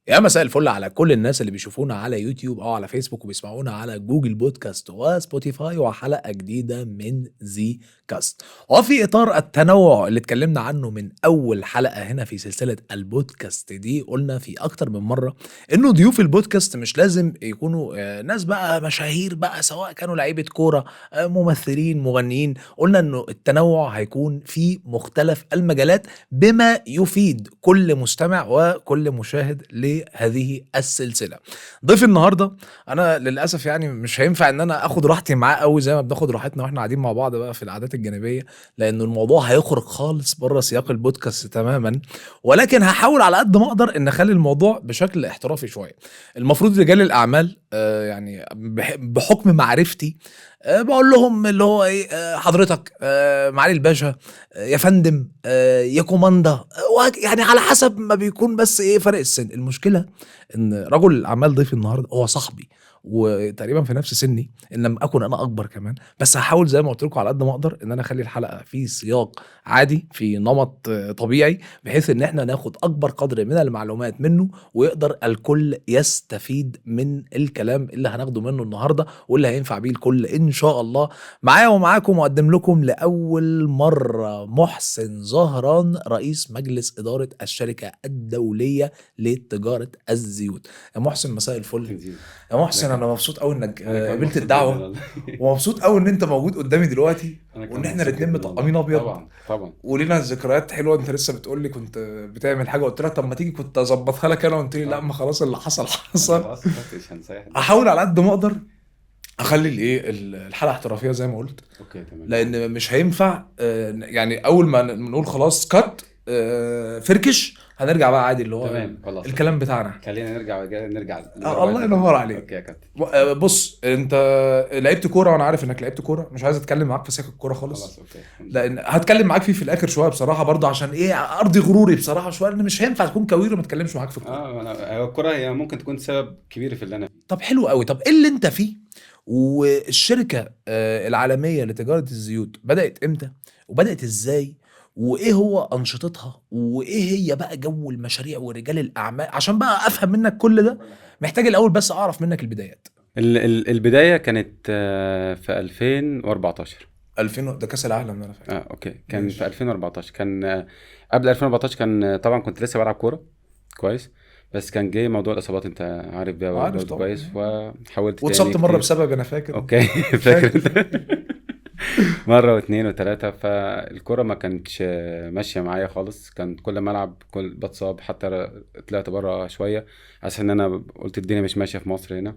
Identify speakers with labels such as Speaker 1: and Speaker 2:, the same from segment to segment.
Speaker 1: يا مساء الفل على كل الناس اللي بيشوفونا على يوتيوب او على فيسبوك وبيسمعونا على جوجل بودكاست وسبوتيفاي، وحلقة جديدة من زي كاست. وفي اطار التنوع اللي اتكلمنا عنه من اول حلقة هنا في سلسلة البودكاست دي، قلنا في اكتر من مرة انه ضيوف البودكاست مش لازم يكونوا ناس بقى مشاهير بقى، سواء كانوا لعيبة كورة، ممثلين، مغنيين. قلنا انه التنوع هيكون في مختلف المجالات بما يفيد كل مستمع وكل مشاهد لهذه السلسلة. ضيف النهاردة أنا للأسف يعني مش هينفع إن أنا أخد راحتي معاه قوي زي ما بناخد راحتنا وإحنا قاعدين مع بعض بقى في العادات الجانبية، لأنه الموضوع هيخرج خالص بره سياق البودكاست تماما، ولكن هحاول على قد ما أقدر إن أخلي الموضوع بشكل احترافي شوية. المفروض رجال الأعمال يعني بحكم معرفتي بقول لهم اللي هو ايه، حضرتك، معالي الباشا، يا فندم، يا كوماندا، يعني على حسب ما بيكون، بس ايه فرق السن. المشكلة ان رجل الاعمال ضيف النهارده هو صاحبي وتقريبا في نفس سني، ان لم اكن انا اكبر كمان، بس هحاول زي ما قلت لكم على قد ما اقدر ان انا اخلي الحلقة في سياق عادي، في نمط طبيعي، بحيث ان احنا ناخد اكبر قدر من المعلومات منه ويقدر الكل يستفيد من الكلام اللي هناخده منه النهارده واللي هينفع بيه الكل ان شاء الله. معايا ومعاكم واقدم لكم لاول مرة محسن زهران، رئيس مجلس ادارة الشركة الدولية لتجاره الزيوت. يا محسن مساء الفل. يا محسن انا مبسوط قوي انك قبلت الدعوة، ومبسوط قوي ان انت موجود قدامي دلوقتي، وان احنا الاثنين مطقمين ابيض.
Speaker 2: طبعا طبعا،
Speaker 1: ولينا ذكريات حلوة. انت لسه بتقول لي كنت بتعمل حاجة، قلت لك طب ما تيجي كنت اظبطها لك انا، وانت لي لا ما خلاص اللي حصل حصل. احاول على قد ما اقدر اخلي الايه الحلقة احترافية زي ما قلت.
Speaker 2: okay تمام،
Speaker 1: لان مش هينفع يعني اول ما نقول خلاص cut فركش هنرجع بقى عادي اللي هو
Speaker 2: تمام خلاص
Speaker 1: الكلام بتاعنا.
Speaker 2: خلينا نرجع
Speaker 1: الله ينور عليك.
Speaker 2: okay يا كابتن.
Speaker 1: بص انت لعبت كورة وانا عارف انك لعبت كورة، مش عايز اتكلم معاك في سياق الكورة خالص،
Speaker 2: okay،
Speaker 1: لان هتكلم معاك فيه في الاخر شوية بصراحة، برضه عشان ايه ارضي غروري بصراحة شوية، لان مش هينفع تكون كوير وما اتكلمش معاك في الكورة.
Speaker 2: انا الكورة هي ممكن تكون سبب كبير في اللي انا.
Speaker 1: طب حلو قوي. طب ايه اللي انت فيه؟ والشركة العالمية لتجاره الزيوت بدات امتى وبدات ازاي وايه هو انشطتها وايه هي بقى جو المشاريع ورجال الاعمال؟ عشان بقى افهم منك كل ده محتاج الاول بس اعرف منك البدايات.
Speaker 2: البداية كانت في 2014.
Speaker 1: 2000 ده كاس العالم انا فاكر.
Speaker 2: okay، كان في 2014. كان قبل 2014 كان طبعا كنت لسه بلعب كورة كويس، بس كان جاي موضوع الاصابات انت عارف بقى كويس، وحاولت تاني
Speaker 1: واتصبت مرة بسبب انا فاكر.
Speaker 2: okay فاكر مرة واثنين وثلاثة. فالكرة ما كانتش ماشية معايا خالص، كان كل ما العب كل بتصاب، حتى طلعت بره شوية عشان انا قلت الدنيا مش ماشية في مصر هنا.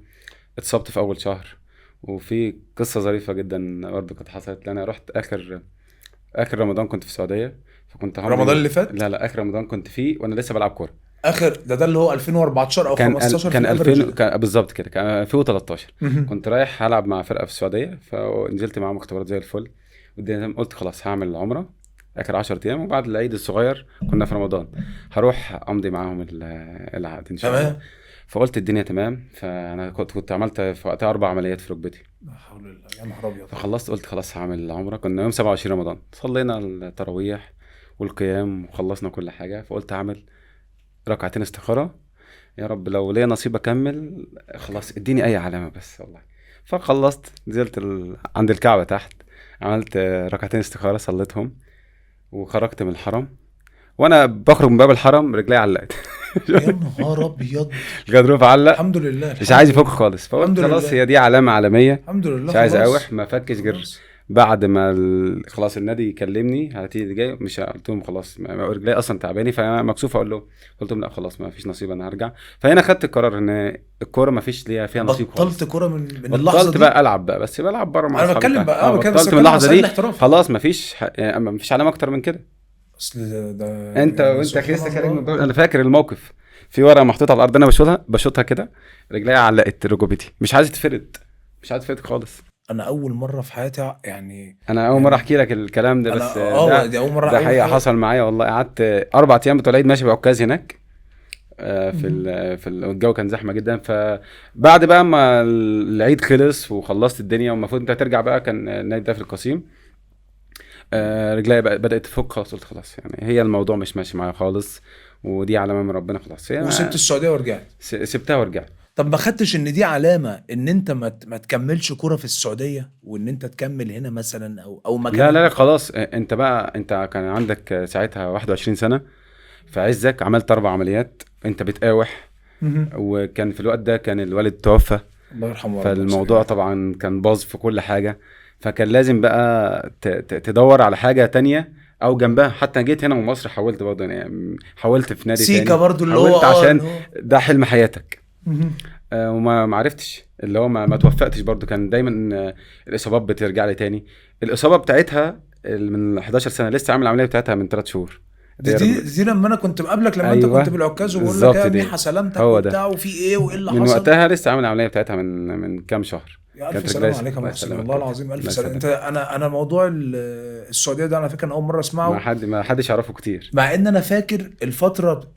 Speaker 2: اتصبت في اول شهر، وفي قصة ظريفة جدا برضه كانت حصلت. انا رحت اخر رمضان كنت في السعودية، فكنت
Speaker 1: رمضان اللي فات؟
Speaker 2: لا اخر رمضان كنت فيه وانا لسه بلعب كورة.
Speaker 1: اخر ده اللي هو 2014 او 15
Speaker 2: كان 2000 كان بالظبط كده، كان 2013. كنت رايح هلعب مع فرقه في السعودية، فنزلت معاهم اختبارات زي الفل والدنيا. قلت خلاص هعمل العمرة اخر 10 ايام، وبعد العيد الصغير كنا في رمضان هروح امضي معاهم العقد ان شاء الله. فقلت الدنيا تمام. فانا كنت عملت في وقتها 4 عمليات في ركبتي.
Speaker 1: لا حول الله، يا نهار ابيض.
Speaker 2: فخلصت قلت خلاص هعمل العمرة. كنا يوم 27 رمضان، صلينا التراويح والقيام وخلصنا كل حاجة. فقلت هعمل ركعتين استخارة، يا رب لو ليا نصيب اكمل، خلاص اديني اي علامة بس والله. فخلصت نزلت عند الكعبة تحت، عملت ركعتين استخارة صليتهم، وخرجت من الحرم. وانا بخرج من باب الحرم رجلي علقت.
Speaker 1: يا نهار ابيض،
Speaker 2: الغضروف علق.
Speaker 1: الحمد لله،
Speaker 2: مش عايز يفك خالص. فقلت خلاص هي دي علامة عالمية،
Speaker 1: الحمد لله،
Speaker 2: مش عايز اقاوح، ما فكش غير بعد ما خلاص النادي يكلمني هتيجي جاي. مش قلت لهم خلاص رجلي اصلا تعباني، فانا مكسوف اقول له. قلت لهم لا خلاص ما فيش نصيب، انا هرجع. فهنا خدت القرار ان الكورة ما فيش ليها فيها نصيب خالص.
Speaker 1: بطلت كورة من اللحظة
Speaker 2: بطلت
Speaker 1: دي
Speaker 2: بقى العب بقى، بس بلعب بره مع
Speaker 1: انا بتكلم بقى.
Speaker 2: بطلت من اللحظة دي خلاص، ما فيش يعني ما فيش علامة اكتر من كده.
Speaker 1: اصل ده
Speaker 2: انت
Speaker 1: يعني
Speaker 2: وانت لسه خارج من انا فاكر الموقف، في ورقة محطوطة على الارض انا بشوطها كده، رجلي علقت ركبتي، مش عايز تفرد، مش عايز تفرد خالص.
Speaker 1: انا اول مرة في حياتي يعني،
Speaker 2: انا اول مرة احكي لك الكلام ده، بس
Speaker 1: دي اول مرة
Speaker 2: ده حقيقة حصل معايا والله. قعدت 4 ايام بتوع العيد ماشي بعكاز هناك في الجو كان زحمة جدا. فبعد بقى ما العيد خلص وخلصت الدنيا والمفروض انت ترجع بقى، كان النادي ده في القصيم، رجلي بدات تفك خلاص. قلت خلاص يعني هي الموضوع مش ماشي معايا خالص، ودي علامة من ربنا خلاص.
Speaker 1: وسبت السعودية ورجعت.
Speaker 2: سبتها ورجعت.
Speaker 1: طب ما خدتش ان دي علامة ان انت ما تكملش كورة في السعودية وان انت تكمل هنا مثلا او مكان؟
Speaker 2: لا لا لا خلاص، انت بقى انت كان عندك ساعتها 21 سنة في عزك، عملت 4 عمليات، انت بتقاوح، وكان في الوقت ده كان الوالد توفى
Speaker 1: الله يرحمه،
Speaker 2: فالموضوع طبعا كان باظ في كل حاجة، فكان لازم بقى تدور على حاجة تانية او جنبها. حتى جيت هنا من مصر حاولت برضه، يعني حاولت في نادي
Speaker 1: سيكا برضه اللي هو
Speaker 2: عشان ده حلم حياتك. وما عرفتش، اللي هو ما توفقتش برضو. كان دايما الاصابات بترجع لي تاني. الاصابة بتاعتها من 11 سنة لسه عامل العملية بتاعتها من 3 شهور.
Speaker 1: دي لما انا كنت مقابلك، لما أيوة. انت كنت بالعكاز وبقول لك يا ميحه سلامتك وبتاع وفي ايه وايه اللي حصل،
Speaker 2: من وقتها لسه عامل العملية بتاعتها من كام شهر.
Speaker 1: يا الف سلامه عليك يا محسن، والله العظيم الف سلامه. انت انا موضوع السعودية ده على فكرة انا اول مرة اسمعه،
Speaker 2: ما حدش يعرفه كتير،
Speaker 1: مع ان انا فاكر الفترة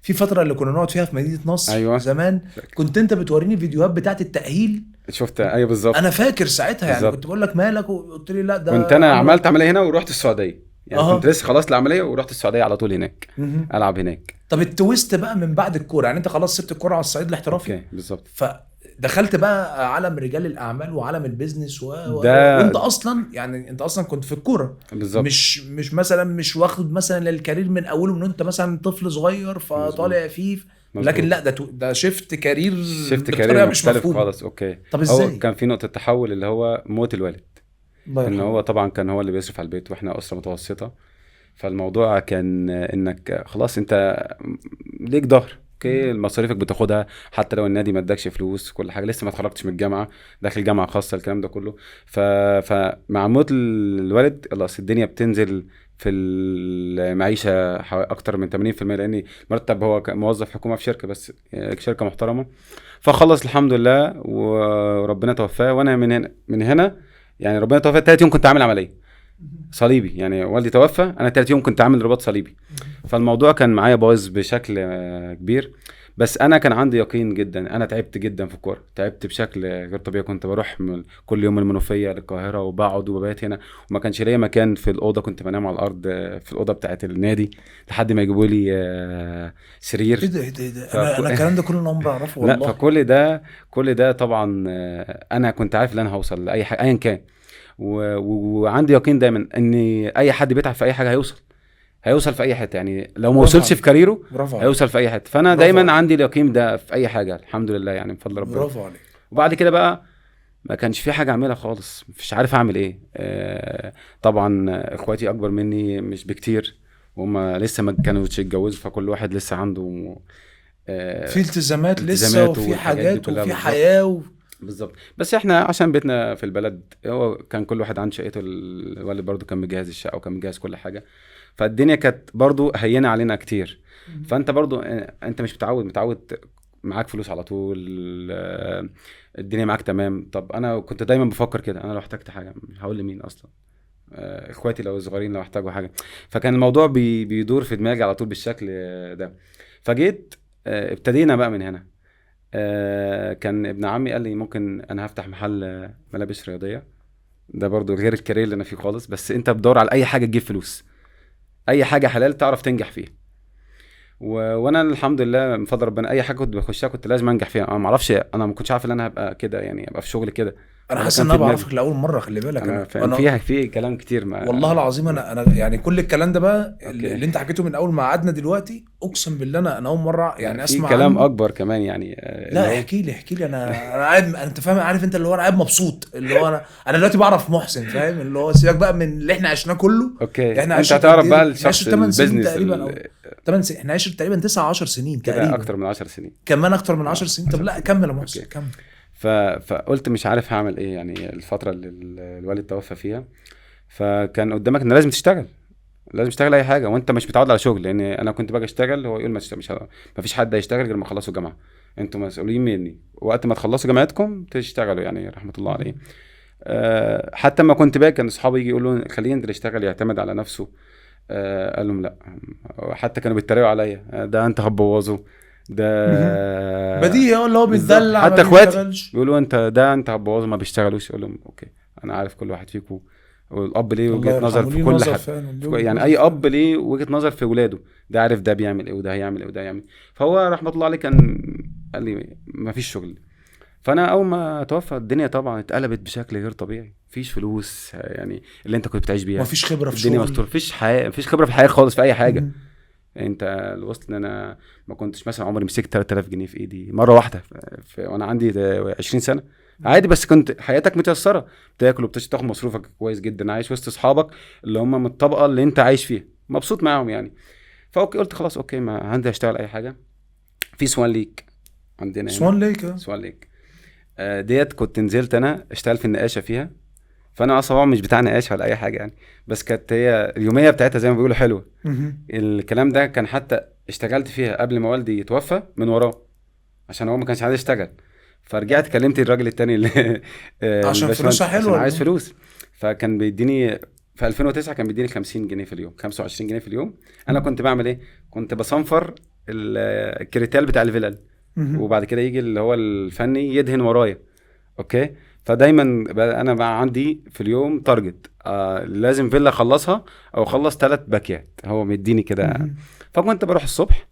Speaker 1: في فترة اللي كنا نقعد فيها في مدينة نصر. أيوة. زمان كنت انت بتوريني فيديوهات بتاعه التاهيل،
Speaker 2: شفت؟ ايوه بالظبط،
Speaker 1: انا فاكر ساعتها يعني كنت بقول لك مالك وقلت لي لا ده
Speaker 2: كنت انا عملت عملية هنا ورحت السعودية يعني. كنت لسه خلاص العملية ورحت السعودية على طول هناك. العب هناك.
Speaker 1: طب ال twist بقى من بعد الكورة، يعني انت خلاص سبت الكورة على الصعيد الاحترافي.
Speaker 2: okay بالظبط.
Speaker 1: فدخلت بقى عالم رجال الاعمال وعالم ال business وانت اصلا يعني انت اصلا كنت في الكورة
Speaker 2: بالظبط،
Speaker 1: مش مثلا مش واخد مثلا ال career من اوله من انت مثلا طفل صغير فطالع فيه، لكن لا ده shift career،
Speaker 2: shift career مش مفهوم خالص. okay
Speaker 1: طب ازاي؟
Speaker 2: كان في نقطة تحول اللي هو موت الوالد، ان هو طبعا كان هو اللي بيصرف على البيت واحنا اسره متوسطه، فالموضوع كان انك خلاص انت ليك ظهر، okay مصاريفك بتاخدها حتى لو النادي ما ادكش فلوس، كل حاجة، لسه ما اتخرجتش من الجامعة، داخل جامعه خاصة، الكلام ده كله. فمع موت الوالد خلاص الدنيا بتنزل في المعيشة اكتر من 80%، لان مرتب هو موظف حكومة في شركة، بس شركة محترمه. فخلص الحمد لله وربنا توفاه، وانا من هنا يعني ربنا توفى. تالت يوم كنت عامل عملية صليبي، يعني والدي توفى انا تالت يوم كنت عامل رباط صليبي. فالموضوع كان معايا بايظ بشكل كبير، بس انا كان عندي يقين جدا. انا تعبت جدا في الكورة، تعبت بشكل غير طبيعي. كنت بروح كل يوم المنوفية للقاهره وبقعد وببات هنا، وما كانش ليا مكان في الاوضة، كنت بنام على الارض في الاوضة بتاعه النادي لحد ما يجيبوا لي سرير.
Speaker 1: ايه ده ايه ده؟ انا الكلام ده كله انا عمري اعرفه والله.
Speaker 2: لا فكل ده كل ده طبعا انا كنت عارف ان انا هوصل لاي حاجة ايا كان، وعندي يقين دايما ان اي حد بيتعب في اي حاجة هيوصل في اي حتة، يعني لو ما وصلش في career ه هيوصل في اي حتة. فانا دايما عندي اليقين ده في اي حاجة الحمد لله، يعني من فضل ربنا.
Speaker 1: برافو عليك.
Speaker 2: وبعد كده بقى ما كانش في حاجة اعملها خالص، مش عارف اعمل ايه. طبعا اخواتي اكبر مني مش بكتير، وهم لسه ما كانوش اتجوزوا، فكل واحد لسه عنده
Speaker 1: في التزامات لسه، وفي حاجات وفي حياة
Speaker 2: بالظبط. بس احنا عشان بيتنا في البلد، هو كان كل واحد عنده شقته، الوالد برضو كان مجهز الشقة وكان مجهز كل حاجة، فالدنيا كانت برضو هينة علينا كتير. فانت برضو انت مش متعود معاك فلوس على طول، الدنيا معاك تمام. طب انا كنت دايما بفكر كده، انا لو احتجت حاجة هقول لمين اصلا؟ اخواتي لو صغيرين لو احتاجوا حاجة. فكان الموضوع بيدور في دماغي على طول بالشكل ده. فجيت ابتدينا بقى من هنا. كان ابن عمي قال لي ممكن انا هفتح محل ملابس رياضية، ده برضو غير ال career اللي انا فيه خالص، بس انت بتدور على اي حاجة تجيب فلوس، اي حاجة حلال تعرف تنجح فيها. وانا الحمد لله من فضل ربنا اي حاجة كنت بخشها كنت لازم انجح فيها. انا ما اعرفش، انا ما كنتش عارف ان انا هبقى كده، يعني ابقى في شغل كده.
Speaker 1: انا حاسس ان انا بعرفك لاول مرة، خلي بالك. انا
Speaker 2: فيها في كلام كتير
Speaker 1: والله العظيم انا يعني كل الكلام ده بقى اللي انت حكيته من اول ما قعدنا دلوقتي، اقسم بالله انا اول مرة يعني اسمع
Speaker 2: في كلام اكبر كمان يعني.
Speaker 1: لا احكي لي انا قاعد، انت فاهم، عارف انت اللي هو انا قاعد مبسوط، اللي هو انا دلوقتي بعرف محسن، فاهم؟ اللي هو سيبك بقى من اللي احنا عشناه كله.
Speaker 2: okay احنا انت هتعرف بقى الشخص
Speaker 1: ال business تقريبا 8 سنين، احنا عشنا تقريبا 9 10 سنين تقريبا،
Speaker 2: اكتر من 10 سنين،
Speaker 1: كمان اكتر من 10 سنين. طب لا كمل يا محسن كمل.
Speaker 2: فقلت مش عارف هعمل ايه يعني الفترة اللي الوالد توفى فيها. فكان قدامك ان لازم تشتغل، لازم تشتغل اي حاجة، وانت مش متعود على شغل. لان انا كنت باجي اشتغل، هو يقول ما فيش حد هيشتغل غير ما خلصوا جامعه، انتوا مسؤولين مني، وقت ما تخلصوا جامعتكم تشتغلوا، يعني رحمه الله عليه. حتى ما كنت باجي كان اصحابي يجي يقولوا خليه ينزل يشتغل يعتمد على نفسه. قال لهم لا، حتى كانوا بيتريقوا عليا، ده انت هتبوظه، ده
Speaker 1: بديهي اللي هو بيتدلع.
Speaker 2: حتى اخواتي بيقولوا انت ده انت هتبوظه، ما بيشتغلوش. اقول لهم okay انا عارف كل واحد فيكم والاب ليه وجهه نظر في كل حاجة، يعني اي اب ليه وجهه نظر في ولاده، ده عارف ده بيعمل ايه وده هيعمل ايه وده هيعمل. فهو رحمه الله عليه كان قال لي ما فيش شغل. فانا اول ما توفى الدنيا طبعا اتقلبت بشكل غير طبيعي، مفيش فلوس يعني اللي انت كنت بتعيش بيها،
Speaker 1: مفيش خبره في
Speaker 2: الدنيا مستور، مفيش حياة، مفيش خبره في الحياة خالص في اي حاجة. انت الوصل ان انا ما كنتش مثلا عمري مسكت 3000 جنيه في ايدي مرة واحدة وانا عندي 20 سنة عادي، بس كنت حياتك متيسره، بتاكل وبتاخد مصروفك كويس جدا، عايش وسط اصحابك اللي هم من الطبقة اللي انت عايش فيها، مبسوط معاهم يعني. ف okay قلت خلاص okay ما عندي اشتغل اي حاجة. في Swan Lake عندنا،
Speaker 1: Swan Lake،
Speaker 2: Swan Lake ديت كنت نزلت انا اشتغل في النقاشه فيها. فانا اصلا مش بتاع نقاش ولا اي حاجة يعني، بس كانت هي اليومية بتاعتها زي ما بيقولوا حلوة. الكلام ده كان حتى اشتغلت فيها قبل ما والدي يتوفى من وراه، عشان هو ما كانش عايز يشتغل. فرجعت كلمت الراجل التاني اللي
Speaker 1: عشان فلوسها حلوة،
Speaker 2: عايز فلوس. فكان بيديني في 2009 كان بيديني 50 جنيه في اليوم، 25 جنيه في اليوم. انا كنت بعمل ايه؟ كنت بصنفر الكريتال بتاع الفلل، وبعد كده يجي اللي هو الفني يدهن ورايا. okay، فدايما انا بقى عندي في اليوم target، لازم فيلا اخلصها او اخلص 3 باكيات، هو مديني كده. فكنت بروح الصبح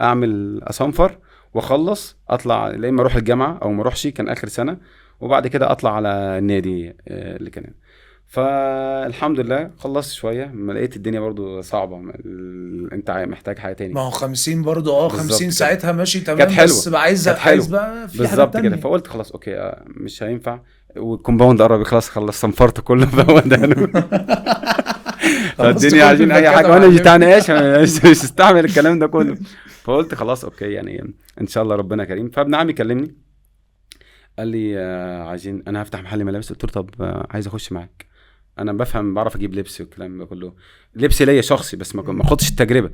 Speaker 2: اعمل اصنفر واخلص، اطلع يا اما اروح الجامعة او ما اروحش، كان اخر سنة، وبعد كده اطلع على النادي اللي كان. فالحمد لله خلصت شوية، ما لقيت الدنيا برضو صعبة، انت محتاج حاجة تاني.
Speaker 1: ما هو 50 برضو 50 ساعتها ماشي تمام، بس بقى عايز بقى في حاجة تانية
Speaker 2: كده. فقلت خلاص okay مش هينفع، وال compound قرب يخلص، خلص صنفرت كله فهو ده الدنيا عايزين اي حاجة، وانا مش بتاع نقاش، مش استعمل الكلام ده كله. فقلت خلاص okay يعني ان شاء الله ربنا كريم. فابن عمي كلمني قال لي عايزين، انا هفتح محل ملابس. قلت له طب عايز اخش معاك، انا بفهم، بعرف اجيب لبس والكلام ده كله، لبس ليا شخصي بس ما اخدش التجربة.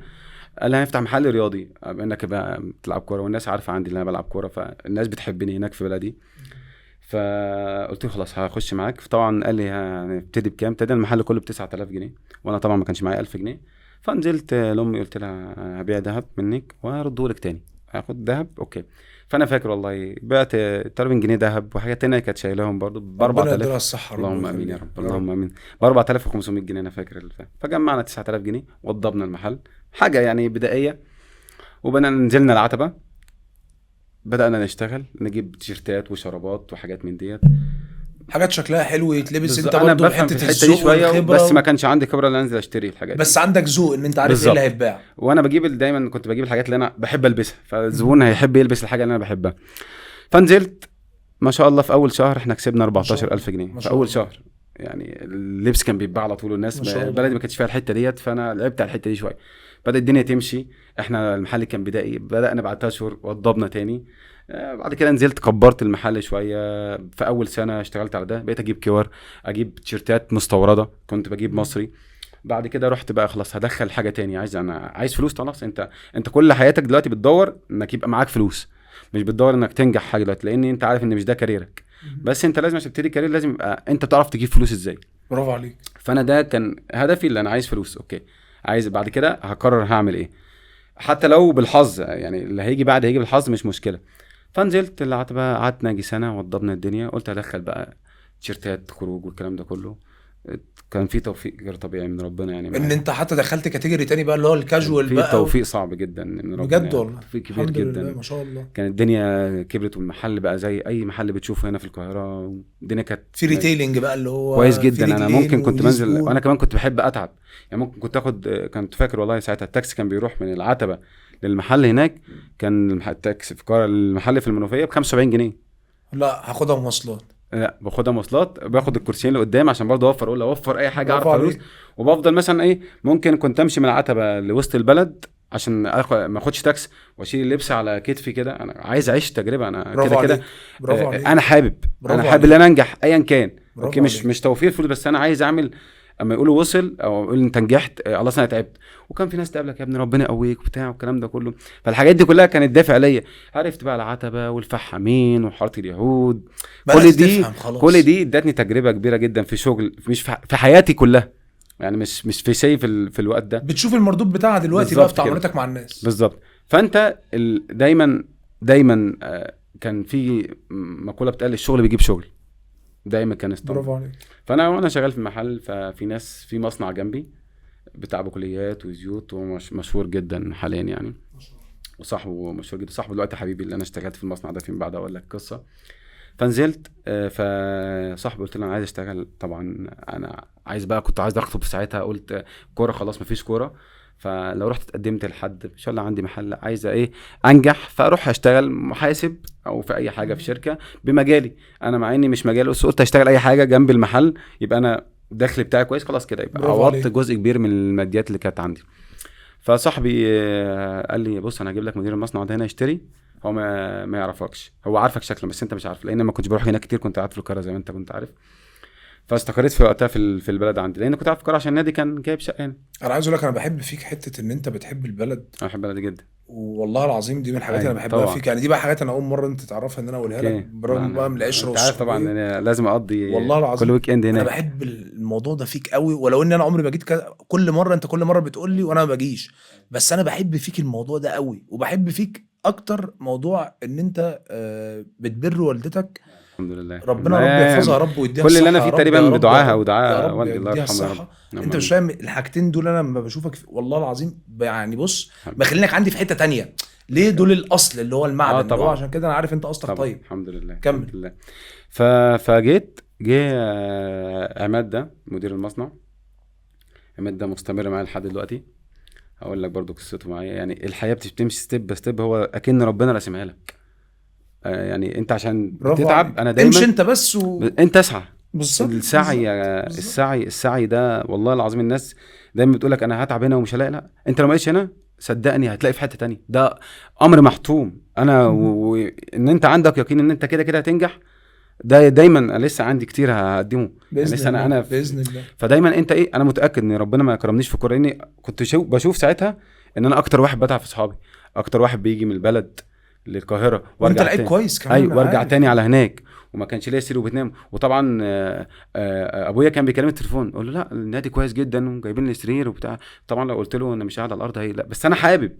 Speaker 2: قال لي هنفتح محل رياضي، انك بقى بتلعب كورة والناس عارفه عندي ان انا بلعب كورة، فالناس بتحبني هناك في بلدي. فقلت له خلاص هخش معاك. فطبعا قال لي هنبتدي بكام؟ ابتدينا المحل كله ب 9000 جنيه، وانا طبعا ما كانش معايا 1000 جنيه. فنزلت لامي قلت لها هبيع ذهب منك وهرده لك تاني، هاخد ذهب okay. فانا فاكر والله بعت 30 جنيه ذهب وحاجات تانية كانت شايلاهم برضو ب 4000. اللهم امين يا رب، اللهم امين. ب 4500 جنيه انا فاكر. فجمعنا 9000 جنيه وضبنا المحل، حاجة يعني بدائية. وبدأنا نزلنا العتبة، بدأنا نشتغل نجيب تيشيرتات وشرابات وحاجات من ديت،
Speaker 1: حاجات شكلها حلو يتلبس. انت برضه حتة
Speaker 2: الذوق شوية، بس ما كانش عندي خبره ان انزل اشتري الحاجات
Speaker 1: بس دي. عندك ذوق ان انت عارف ايه اللي هيتباع.
Speaker 2: وانا بجيب دايما، كنت بجيب الحاجات اللي انا بحب البسها، فالزبون هيحب يلبس الحاجة اللي انا بحبها. فنزلت ما شاء الله في اول شهر احنا كسبنا 14000 جنيه في اول شهر. يعني اللبس كان بيتباع على طول، والناس بلدي ما كانتش فيها الحتة ديت، فانا لعبت على الحتة دي شوية، بدأت الدنيا تمشي. احنا المحل كان بدائي، بدأنا بعد 3 شهور وضبنا تاني. بعد كده نزلت كبرت المحل شوية. في اول سنة اشتغلت على ده، بقيت اجيب كور، اجيب تيشيرتات مستورده، كنت بجيب مصري. بعد كده رحت بقى خلاص هدخل حاجة تاني، عايز، انا عايز فلوس خلاص. انت كل حياتك دلوقتي بتدور انك يبقى معاك فلوس، مش بتدور انك تنجح حاجة دلوقتي، لان انت عارف ان مش ده كاريرك. بس انت لازم عشان تبتدي career لازم يبقى انت بتعرف تجيب فلوس ازاي.
Speaker 1: برافو عليك.
Speaker 2: فانا ده كان هدفي، اللي انا عايز فلوس okay، عايز بعد كده هقرر هعمل ايه، حتى لو بالحظ يعني، اللي هيجي بعد هيجي بالحظ مش مشكلة. فنزلت العتبة، قعدت ناجي سنة وضبنا الدنيا. قلت هدخل بقى تيشيرتات خروج والكلام ده كله. كان في توفيق غير طبيعي من ربنا يعني،
Speaker 1: ان انت حتى دخلت category تاني بقى اللي هو الكاجوال بقى،
Speaker 2: في توفيق صعب جدا من ربنا
Speaker 1: بجد والله،
Speaker 2: يعني. توفيق كبير جدا
Speaker 1: ما شاء الله.
Speaker 2: كان الدنيا كبرت والمحل بقى زي اي محل بتشوفه هنا في القاهرة. الدنيا كانت
Speaker 1: في retailing بقى اللي هو
Speaker 2: كويس جدا. انا ممكن كنت بنزل، وانا كمان كنت بحب اتعب يعني، ممكن كنت اخد، كنت فاكر والله ساعتها التاكسي كان بيروح من العتبة للمحل هناك، كان التاكسي في القاهرة المحل في المنوفية ب 75 جنيه.
Speaker 1: لا هاخدها مواصلات،
Speaker 2: لا باخدها مواصلات، باخد الكرسيين اللي قدام عشان برضه اوفر، اقول اوفر اي حاجة اعرف فلوس. وبفضل مثلا ايه، ممكن كنت امشي من العتبة لوسط البلد عشان ما اخدش تاكس، واشيل اللبس على كتفي كده. انا عايز اعيش تجربه، انا كده كده انا حابب، انا حابب ان انا انجح ايا كان. okay مش توفير فلوس، بس انا عايز اعمل اما يقولوا وصل او يقولوا انت نجحت خلاص انا تعبت. وكان في ناس تقابلك يا ابني ربنا يقويك وبتاع والكلام ده كله. فالحاجات دي كلها كانت دافع ليا. عرفت بقى العتبة والفحامين وحاره اليهود، كل دي كل دي ادتني تجربه كبيرة جدا في شغل، مش في حياتي كلها يعني، مش في شيء في الوقت ده.
Speaker 1: بتشوف المردود بتاعها دلوقتي بقى في تعاملاتك مع الناس.
Speaker 2: بالظبط. فانت دايما دايما كان في مقولة بتقال الشغل بيجيب شغل. دايما كان اسطمبه.
Speaker 1: برافو عليك.
Speaker 2: فانا وانا شغال في المحل، ففي ناس في مصنع جنبي بتاع بقوليات وزيوت، ومشهور جدا حاليا يعني، وصاحبه مشهور جدا، صاحبه دلوقتي حبيبي اللي انا اشتغلت في المصنع ده فيما بعد اقول لك قصة. فنزلت، فصاحبي قلت له انا عايز اشتغل، طبعا انا عايز بقى، كنت عايز اخطب ساعتها، قلت كورة خلاص مفيش كورة، فلو رحت اتقدمت لحد ان شاء الله عندي محل، عايز ايه انجح، فاروح اشتغل محاسب او في اي حاجة في شركة بمجالي انا، مع اني مش مجالي، بس قلت اشتغل اي حاجة جنب المحل يبقى انا الدخل بتاعي كويس، خلاص كده يبقى عوضت جزء كبير من الماديات اللي كانت عندي. فصاحبي قال لي بص انا هجيب لك مدير المصنع ده هنا يشتري، هو ما يعرفكش، هو عارفك شكلا بس انت مش عارف، لان ما كنتش بروح هناك كتير، كنت قاعد في القاهرة زي ما انت كنت عارف. فاستقريت في وقتها في البلد عندي، لان كنت قاعد في القاهرة عشان النادي كان جايب شقه هنا.
Speaker 1: انا عايز اقول لك انا بحب فيك حتة ان انت بتحب البلد.
Speaker 2: انا بحب البلد جدا
Speaker 1: والله العظيم، دي من الحاجات اللي انا بحبها فيك يعني. دي بقى حاجات انا اول مرة انت تعرفها ان انا اقولها لك برغم بقى من العشرة.
Speaker 2: انت عارف طبعا انا لازم اقضي
Speaker 1: والله العظيم
Speaker 2: كل weekend هناك.
Speaker 1: انا بحب الموضوع ده فيك قوي، ولو ان انا عمري ما جيت كل مرة انت كل مرة بتقول لي وانا ما بجيش، بس انا بحب فيك الموضوع ده قوي. وبحب فيك اكتر موضوع ان انت بتبر والدتك.
Speaker 2: الحمد لله،
Speaker 1: ربنا رب يحفظها يا رب ويديها
Speaker 2: كل اللي انا فيه تقريبا بدعاها ودعاء والدي الله يرحمه يا رب.
Speaker 1: انت مش فاهم الحاجتين دول، انا لما بشوفك والله العظيم يعني بص بخلينك عندي في حتة تانية. ليه دول الاصل اللي هو المعدن، اللي هو عشان كده انا عارف انت اصلك طيب.
Speaker 2: الحمد لله.
Speaker 1: كمل.
Speaker 2: الحمد لله. فجيت جه عماد ده مدير المصنع. عماد ده مستمر معايا لحد دلوقتي، هقول لك برضو قصته معايا. يعني الحياة بتمشي step by step، هو اكن ربنا راسمها لك. يعني انت عشان تتعب انا دايما
Speaker 1: امشي انت بس
Speaker 2: انت اسعى.
Speaker 1: بالظبط.
Speaker 2: السعي السعي السعي ده والله العظيم. الناس دايما بتقول لك انا هتعب هنا ومش هلاقي، لا انت لو ما لقيتش هنا صدقني هتلاقي في حتة تانية. ده امر محتوم. انا وان انت عندك يقين ان انت كده كده هتنجح، ده دايما انا لسه عندي كتير هقدمه يعني لسه انا
Speaker 1: باذن الله.
Speaker 2: فدايما انت ايه، انا متاكد ان ربنا ما كرمنيش في الكورة، لاني كنت بشوف ساعتها ان انا اكتر واحد بتعب في اصحابي، اكتر واحد بيجي من البلد للقاهره
Speaker 1: وانت لعيب كويس كمان.
Speaker 2: ايوه، وارجع تاني على هناك، وما كانش ليا سرير وبتنام. وطبعا ابويا كان بيكلمني التليفون، اقول له لا النادي كويس جدا وجايبين لي سرير وبتاع. طبعا لو قلت له انا مش قاعد على الارض هي لا، بس انا حابب،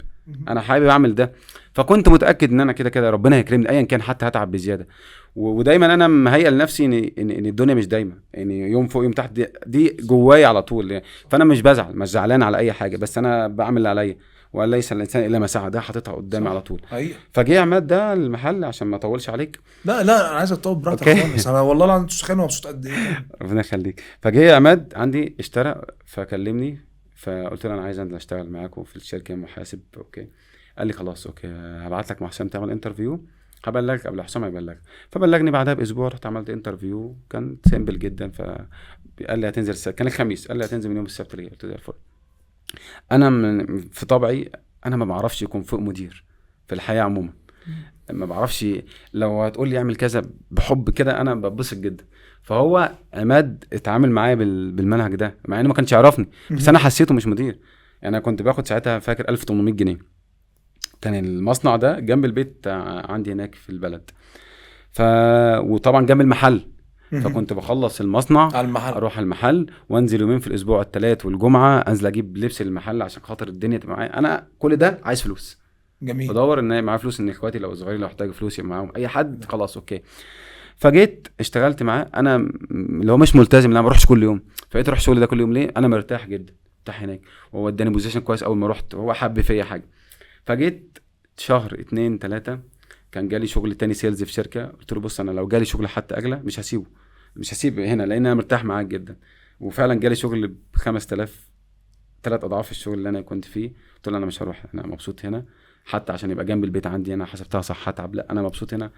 Speaker 2: انا حابب اعمل ده. فكنت متاكد ان انا كده كده ربنا هيكرمني ايا كان، حتى هتعب بزيادة. ودايما انا مهيئ لنفسي ان الدنيا مش دايما، يعني يوم فوق يوم تحت، دي جوايا على طول يعني. فانا مش بزعل، مش زعلان على اي حاجة، بس انا بعمل اللي عليا، وليس الانسان الا ما سعى، ده حاططها قدامي على طول. فجه عماد ده المحل، عشان ما اطولش عليك.
Speaker 1: لا لا انا عايز اطول براحتك خالص، انا والله العظيم مش متخيل مبسوط قد ايه.
Speaker 2: ربنا يخليك. فجه عماد عندي اشترى، فكلمني، فقلت له انا عايز انزل اشتغل معاكم في الشركة محاسب. okay. قال لي خلاص okay، هبعت لك مع حسام تعمل interview، هبلغك قبل حسام هيبلغك. فبلغني بعدها باسبوع، رحت عملت interview، كان simple جدا. فقال لي هتنزل، كان الخميس، قال لي هتنزل من يوم السبت اللي جاي. قلت له زي الفل. انا من في طبعي انا ما بعرفش يكون فوق مدير في الحياة عموما، ما بعرفش. لو هتقول لي اعمل كذا بحب كده انا ببسط جدا. فهو عماد اتعامل معايا بالمنهج ده، مع انه ما كانش يعرفني، بس انا حسيته مش مدير. يعني انا كنت باخد ساعتها فاكر 1800 جنيه، كان المصنع ده جنب البيت عندي هناك في البلد، وطبعا جنب المحل. فكنت بخلص المصنع
Speaker 1: المحل.
Speaker 2: اروح المحل وانزل يومين في الاسبوع، الثلاث والجمعة، انزل اجيب لبس المحل عشان خاطر الدنيا تبقى معايا. انا كل ده عايز فلوس.
Speaker 1: جميل.
Speaker 2: بدور ان معايا فلوس، ان اخواتي لو صغيرين لو احتاجوا فلوس يبقى معاهم اي حد، خلاص okay. فجيت اشتغلت معاه، انا اللي هو مش ملتزم، انا ما بروحش كل يوم، فبقيت اروح شغل ده كل يوم. ليه؟ انا مرتاح جدا، مرتاح هناك، وهو اداني position كويس اول ما رحت، وهو حب فيا حاجة. فجيت شهر 2 3 كان جالي شغل تاني sales في شركة. قلت له بص انا لو جالي شغل حتى اغلى مش هسيبه، مش هسيب هنا، لان انا مرتاح معاك جدا. وفعلا جالي شغل ب 5000، 3 اضعاف الشغل اللي انا كنت فيه. قلت له انا مش هروح، انا مبسوط هنا، حتى عشان يبقى جنب البيت عندي، انا حسبتها صح هتعب، لا انا مبسوط هنا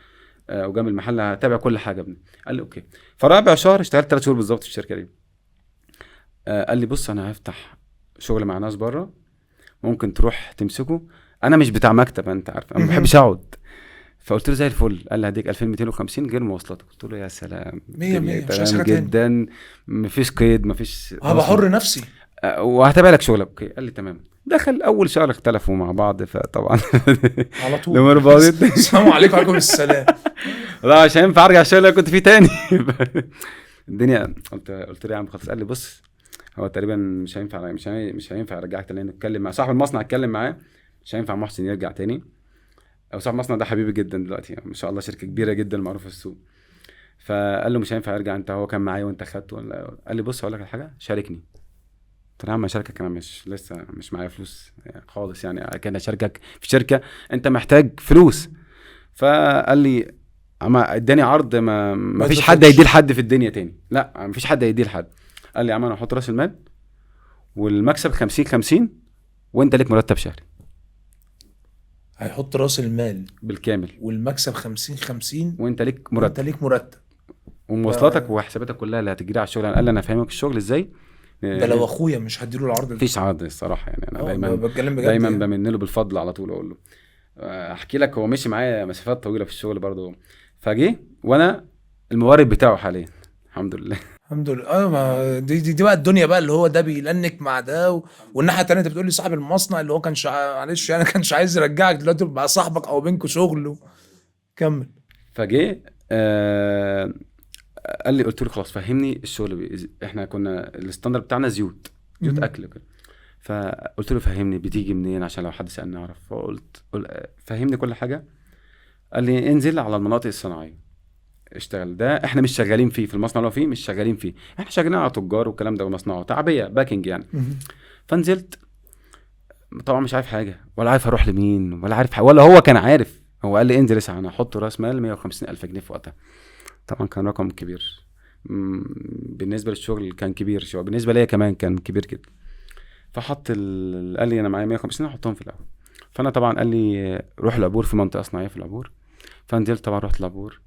Speaker 2: وجنب المحل، هتابع كل حاجة ابني. قال لي okay. فرابع شهر اشتغلت 3 شهور بالظبط في الشركة دي. قال لي بص انا هفتح شغل مع ناس بره، ممكن تروح تمسكه. انا مش بتاع مكتب، انت عارف انا ما بحبش اقعد. فقلت له زي الفل. قال لي هديك 2250 غير مواصلاتك. قلت له يا سلام،
Speaker 1: 100
Speaker 2: تمام جدا، مفيش قيد، مفيش،
Speaker 1: هبقى حر نفسي
Speaker 2: وهتابع لك شغلك. okay. قال لي تمام. دخل اول شهر اختلفوا مع بعض، فطبعا
Speaker 1: على طول
Speaker 2: الامور باظت.
Speaker 1: السلام عليكم. وعليكم السلام.
Speaker 2: لا مش هينفع ارجع الشغل اللي كنت فيه تاني. الدنيا قلت له يا عم خلاص. قال لي بص هو تقريبا مش هينفع، مش هينفع ارجعك تاني، لانه اتكلم مع صاحب المصنع، اتكلم معاه، مش هينفع محسن يرجع تاني. او صاحب المصنع ده حبيبي جدا دلوقتي، ما شاء الله شركة كبيرة جدا معروفة في السوق. فقال له مش هينفع ارجع، انت هو كان معايا وانت خدته. قال لي بص اقول لك على حاجة، شاركني. قلت له يا عم اشاركك، انا مش لسه مش معايا فلوس خالص يعني، كان اشاركك في شركة انت محتاج فلوس. فقال لي اما اداني عرض ما فيش حد هيديه لحد في الدنيا تاني، لا ما فيش حد هيديه لحد. قال لي يا عم انا هحط راس المال والمكسب 50-50 وانت ليك مرتب شهري.
Speaker 1: هيحط راس المال
Speaker 2: بالكامل
Speaker 1: والمكسب 50-50
Speaker 2: وانت ليك مرتب،
Speaker 1: وانت ليك مرتب
Speaker 2: ومواصلاتك وحساباتك كلها اللي هتجري على الشغل. قال لي انا فاهمك الشغل ازاي.
Speaker 1: ده لو اخويا مش هديله العرض ده.
Speaker 2: مفيش عرض الصراحة يعني، انا دايما بتكلم بجد، دايما يعني. بمن له بالفضل على طول، اقول له احكي لك. هو مشي معايا مسافات طويلة في الشغل برضه، فجه وانا المورد بتاعه حاليا الحمد لله.
Speaker 1: الحمد لله. ما دي بقى الدنيا بقى، اللي هو ده بيلنك مع ده والناحية الثانية انت بتقول لي صاحب المصنع اللي هو كانش معلش يعني كانش عايز يرجعك، دلوقتي بقى صاحبك او بينكوا شغل. كمل.
Speaker 2: فجه قال لي، قلت له خلاص فهمني الشغل احنا كنا ال standard بتاعنا زيوت اكل كده. فقلت له فهمني بتيجي منين عشان لو حد سالني اعرف. فقلت فهمني كل حاجة. قال لي انزل على المناطق الصناعية اشتغل. ده احنا مش شغالين فيه في المصنع اللي هو فيه، مش شغالين فيه، احنا شغالين على تجار والكلام ده ومصنعه تعبيه packing يعني. فنزلت طبعا مش عارف حاجة، ولا عارف اروح لمين، ولا عارف ولا هو كان عارف. هو قال لي انزل اسعى، انا احط راس مال 150,000 جنيه في وقتها. طبعا كان رقم كبير بالنسبة للشغل، كان كبير شوية بالنسبة ليا كمان كان كبير جدا. فحط قال لي انا معايا 150 احطهم في الاول. فانا طبعا قال لي روح العبور، في منطقة صناعية في العبور. فنزلت طبعا رحت العبور،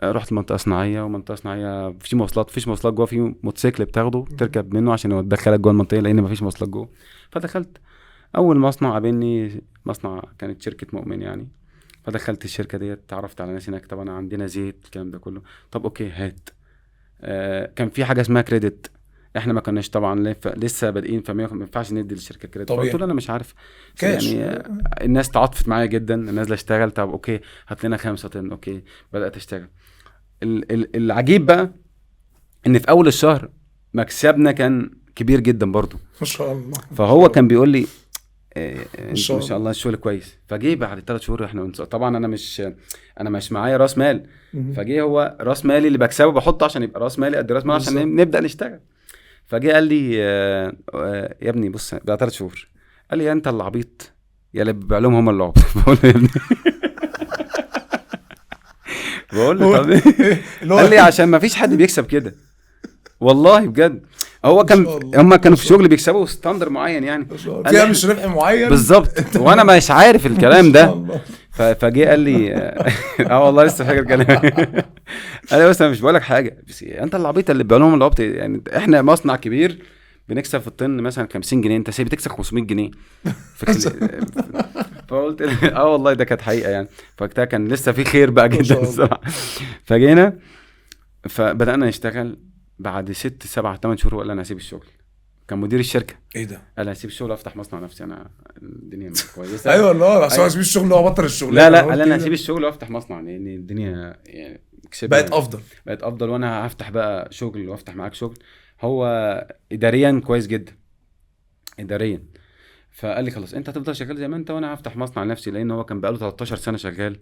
Speaker 2: رحت منطقة صناعية، ومنطقة صناعية في مواصلات، فيش مواصلات جوه، في موتوسيكل بتاخده تركب منه عشان يدخلك جوه المنطقة لان مفيش مواصلات جوه. فدخلت اول مصنع قابلني، مصنع كانت شركة مؤمن يعني. فدخلت الشركة ديت، اتعرفت على ناس هناك، طبعا عندنا زيت الكلام ده كله. طب okay هات. كان في حاجة اسمها credit، احنا ما كناش طبعا لسه بادئين، فما ينفعش ندي للشركة credit. قلت له انا مش عارف يعني. الناس تعاطفت معايا جدا، نازله اشتغل. طب okay هات لنا 5 طن. okay بدات اشتغل. العجيب بقى ان في اول الشهر مكسبنا كان كبير جدا برضو
Speaker 1: ما شاء الله.
Speaker 2: فهو كان بيقول لي ما شاء الله الشغل كويس. فجه بعد 3 شهور احنا طبعا انا مش معايا راس مال. فجه هو راس مالي اللي بكسبه بحطه عشان يبقى راس مالي قد راس مال عشان نبدا نشتغل. فجه قال لي يا ابني بص، بعد 3 شهور قال لي يا انت اللي عبيط يا اللي بيبيع لهم هم اللي عبط. بقول له يا ابني، بقول له طب قال لي عشان ما فيش حد بيكسب كده والله بجد. هو كان هم كانوا في شغل بيكسبوا standard معين يعني،
Speaker 1: فيها مش ربح معين
Speaker 2: بالظبط، وانا مش عارف الكلام ده. فجه قال لي والله لسه فاكر كلام. قال لي بس انا مش بقول لك حاجة، بس انت اللي عبيط اللي بيبيع لهم العبط يعني. احنا مصنع كبير بنكسب في الطن مثلا 50 جنيه، انت سايب بتكسب 500 جنيه. فقلت والله ده كانت حقيقة يعني. فوقتها كان لسه في خير بقى جدا الصراحة. فجينا فبدانا نشتغل. بعد 6 7 8 شهور قال انا هسيب الشغل. كان مدير الشركة.
Speaker 1: ايه ده؟
Speaker 2: قال هسيب الشغل وافتح مصنع نفسي، انا الدنيا كويسة.
Speaker 1: ايوه والله، بس هو هسيب الشغل وابطل الشغل.
Speaker 2: لا قال انا هسيب الشغل وافتح مصنع لان الدنيا يعني
Speaker 1: بقت افضل،
Speaker 2: بقت افضل، وانا هفتح بقى شغل وافتح معاك شغل. هو اداريا كويس جدا اداريا. فقال لي خلاص انت هتفضل شغال زي ما انت وانا هفتح مصنع لنفسي، لان هو كان بقاله 13 سنة شغال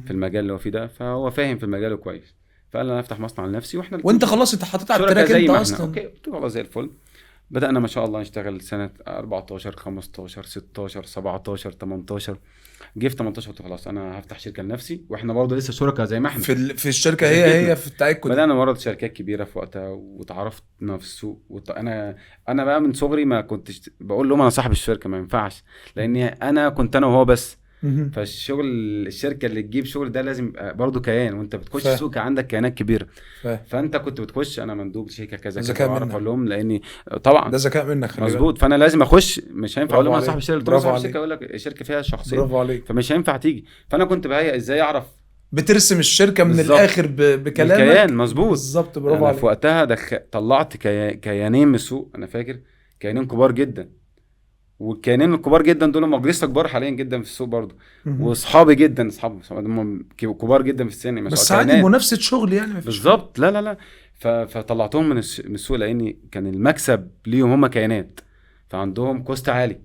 Speaker 2: في المجال اللي هو فيه ده، فهو فاهم في المجال كويس. فقال انا هفتح مصنع لنفسي واحنا
Speaker 1: وانت خلاص انت حطيت على ال track انت اصلا.
Speaker 2: okay قلت له خلاص زي الفل. بدأنا ما شاء الله نشتغل سنة 14 15 16 17 18. جه في 18 قلت خلاص انا هفتح شركة لنفسي، واحنا برضه لسه شركاء زي ما احنا
Speaker 1: في الشركة هي في بتاعتكم.
Speaker 2: بدأنا نورد شركات كبيرة في وقتها وتعرفنا في السوق. انا بقى من صغري ما كنتش بقول لهم انا صاحب الشركة، ما ينفعش، لان انا كنت انا وهو بس. فالشغل الشركة اللي تجيب شغل ده لازم يبقى برضه كيان، وانت بتخش السوق عندك كيانات كبيرة. فانت كنت بتخش انا مندوب شركة كذا كذا، اعرف اقول لهم لاني طبعا
Speaker 1: ده ذكاء منك
Speaker 2: مظبوط. فانا لازم اخش، مش هينفع اقول لهم انا صاحب الشركة، صاحب الشركة اقول لك الشركة فيها شخصية،
Speaker 1: برافو عليك،
Speaker 2: فمش هينفع تيجي. فانا كنت بهيئ ازاي اعرف
Speaker 1: بترسم الشركة من الاخر بكلامك
Speaker 2: الكيان مظبوط
Speaker 1: بالظبط. برافو عليك.
Speaker 2: في وقتها طلعت كيانين من السوق، انا فاكر كيانين كبار جدا، والكيانين الكبار جدا دول هم لسه كبار حاليا جدا في السوق برضو، واصحابي جدا، اصحابي هم كبار جدا في السن،
Speaker 1: بس عادي منافسه شغل يعني
Speaker 2: بالظبط. لا لا لا، فطلعتهم من السوق لان كان المكسب ليهم هم كيانات، فعندهم cost عالي.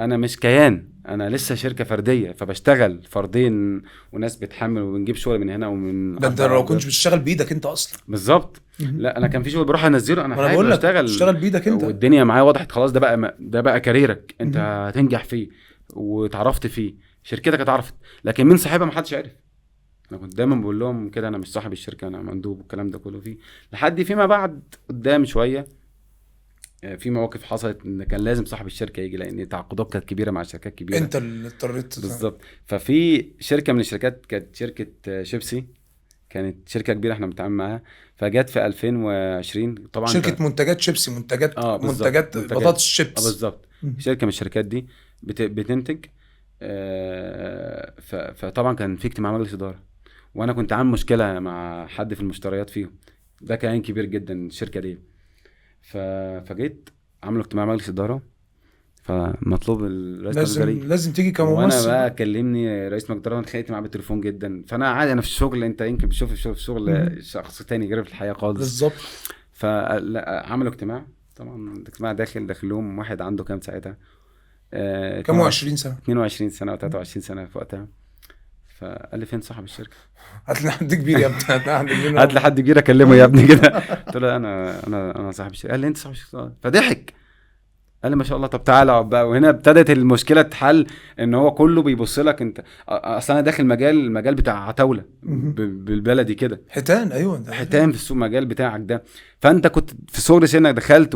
Speaker 2: انا مش كيان، انا لسه شركة فردية، فبشتغل فردين وناس بتحمل وبنجيب شغل من هنا ومن
Speaker 1: ده انت لو كنتش بتشتغل بايدك انت اصلا.
Speaker 2: بالظبط. لا انا كان في شغل بروح انزله، انا حابب اشتغل،
Speaker 1: اشتغل بايدك انت،
Speaker 2: والدنيا معايا وضحت خلاص. ده بقى كاريرك انت هتنجح فيه واتعرفت فيه، شركتك اتعرفت، لكن مين صاحبها ما حدش عارف. انا كنت دايما بقول لهم كده انا مش صاحب الشركة، انا مندوب والكلام ده كله فيه، لحد فيما بعد قدام شوية في مواقف حصلت ان كان لازم صاحب الشركة يجي، لان تعاقدات كانت كبيرة مع شركات كبيرة،
Speaker 1: انت اللي اضطريت.
Speaker 2: بالظبط. ففي شركة من الشركات كانت شركة شيبسي، كانت شركة كبيرة احنا بنتعامل معاها، فجت في 2020 طبعا
Speaker 1: شركة منتجات شيبسي، منتجات منتجات بطاطس شيبس.
Speaker 2: بالظبط. شركة من الشركات دي بتنتج، فطبعا كان في اجتماع مجلس ادارة، وانا كنت عامل مشكلة مع حد في المشتريات فيهم، ده كان كبير جدا الشركة دي. فجيت عملوا اجتماع مجلس ادارة، فمطلوب الرئيس
Speaker 1: لازم تيجي كممثل.
Speaker 2: وانا بقى كلمني رئيس مجلس الادارة، اتخانقت معاه بالتليفون جدا. فانا عادي انا في الشغل، انت يمكن بتشوف في الشغل شخص تاني غير في الحياة خالص.
Speaker 1: بالظبط.
Speaker 2: فعملوا اجتماع، طبعا الاجتماع داخل لهم واحد عنده كام ساعتها،
Speaker 1: كام 20 سنة،
Speaker 2: 22 سنة او 23 سنة في وقتها. فقال لي فين صاحب الشركة؟
Speaker 1: هات لي حد كبير يا ابني،
Speaker 2: هات لي حد كبير اكلمه يا ابني كده. قلت له انا صاحب الشركة. قال لي انت صاحب الشركة؟ فضحك، قال لي ما شاء الله، طب تعالى اقعد بقى. وهنا ابتدت المشكلة تتحل، ان هو كله بيبص لك انت اصل انا داخل المجال بتاع عتاوله بالبلدي كده،
Speaker 1: حيتان. ايوه
Speaker 2: حيتان في السوق، المجال بتاعك ده. فانت كنت في صغر سنك دخلت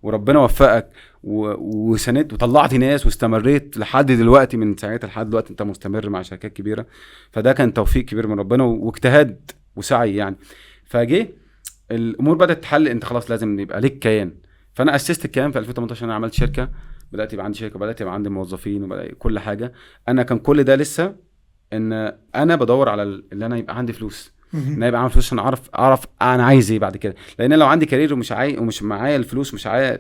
Speaker 2: وربنا وفقك وسندت وطلعت ناس واستمريت لحد دلوقتي، من ساعتها لحد دلوقتي انت مستمر مع شركات كبيرة. فده كان توفيق كبير من ربنا واجتهاد وسعي يعني. فجه الامور بدات تتحل، انت خلاص لازم يبقى لك كيان. فانا اسست الكيان في 2018، انا عملت شركة، بدات يبقى عندي شركة، بدات يبقى عندي موظفين، وبدا كل حاجة. انا كان كل ده لسه ان انا بدور على اللي انا يبقى عندي فلوس، ان انا يبقى عندي فلوس عشان اعرف انا عايز ايه بعد كده. لان لو عندي career ومش معايا الفلوس، مش معايا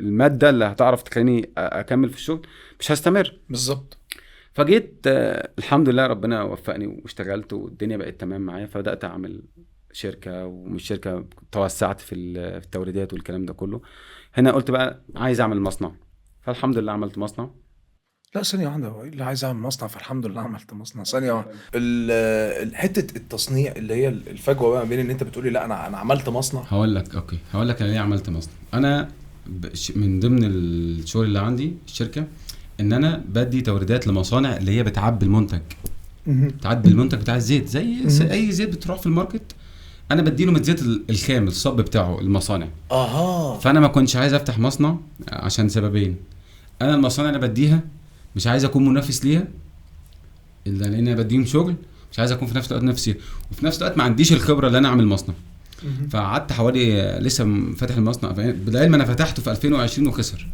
Speaker 2: المادة اللي هتعرف تخليني اكمل في الشغل، مش هستمر.
Speaker 1: بالظبط.
Speaker 2: فجيت الحمد لله ربنا وفقني واشتغلت والدنيا بقت تمام معايا. فبدات اعمل شركة، ومش شركة، توسعت في التوريدات والكلام ده كله. هنا قلت بقى عايز اعمل مصنع، فالحمد لله عملت مصنع.
Speaker 1: لا ثانية واحدة، اللي عايز اعمل مصنع فالحمد لله عملت مصنع. ثانية واحدة، حتة التصنيع اللي هي الفجوة بقى بين ان انت بتقولي لا انا عملت مصنع.
Speaker 2: هقول لك okay، هقول لك انا ليه عملت مصنع. انا من ضمن الشغل اللي عندي الشركة ان انا بدي توريدات لمصانع اللي هي بتعبي المنتج، بتعبي المنتج بتاع الزيت، زي اي زيت بتروح في ال market، انا بديله من الزيت الخام الصب بتاعه المصانع. فانا ما كنتش عايز افتح مصنع عشان سببين. انا المصانع اللي بديها مش عايز اكون منافس ليها، لان انا بديهم شغل، مش عايز اكون في نفس الوقت نفسي، وفي نفس الوقت ما عنديش الخبرة اللي انا اعمل مصنع. فقعدت حوالي لسه فاتح المصنع بالعلم، انا فتحته في 2020 وخسر،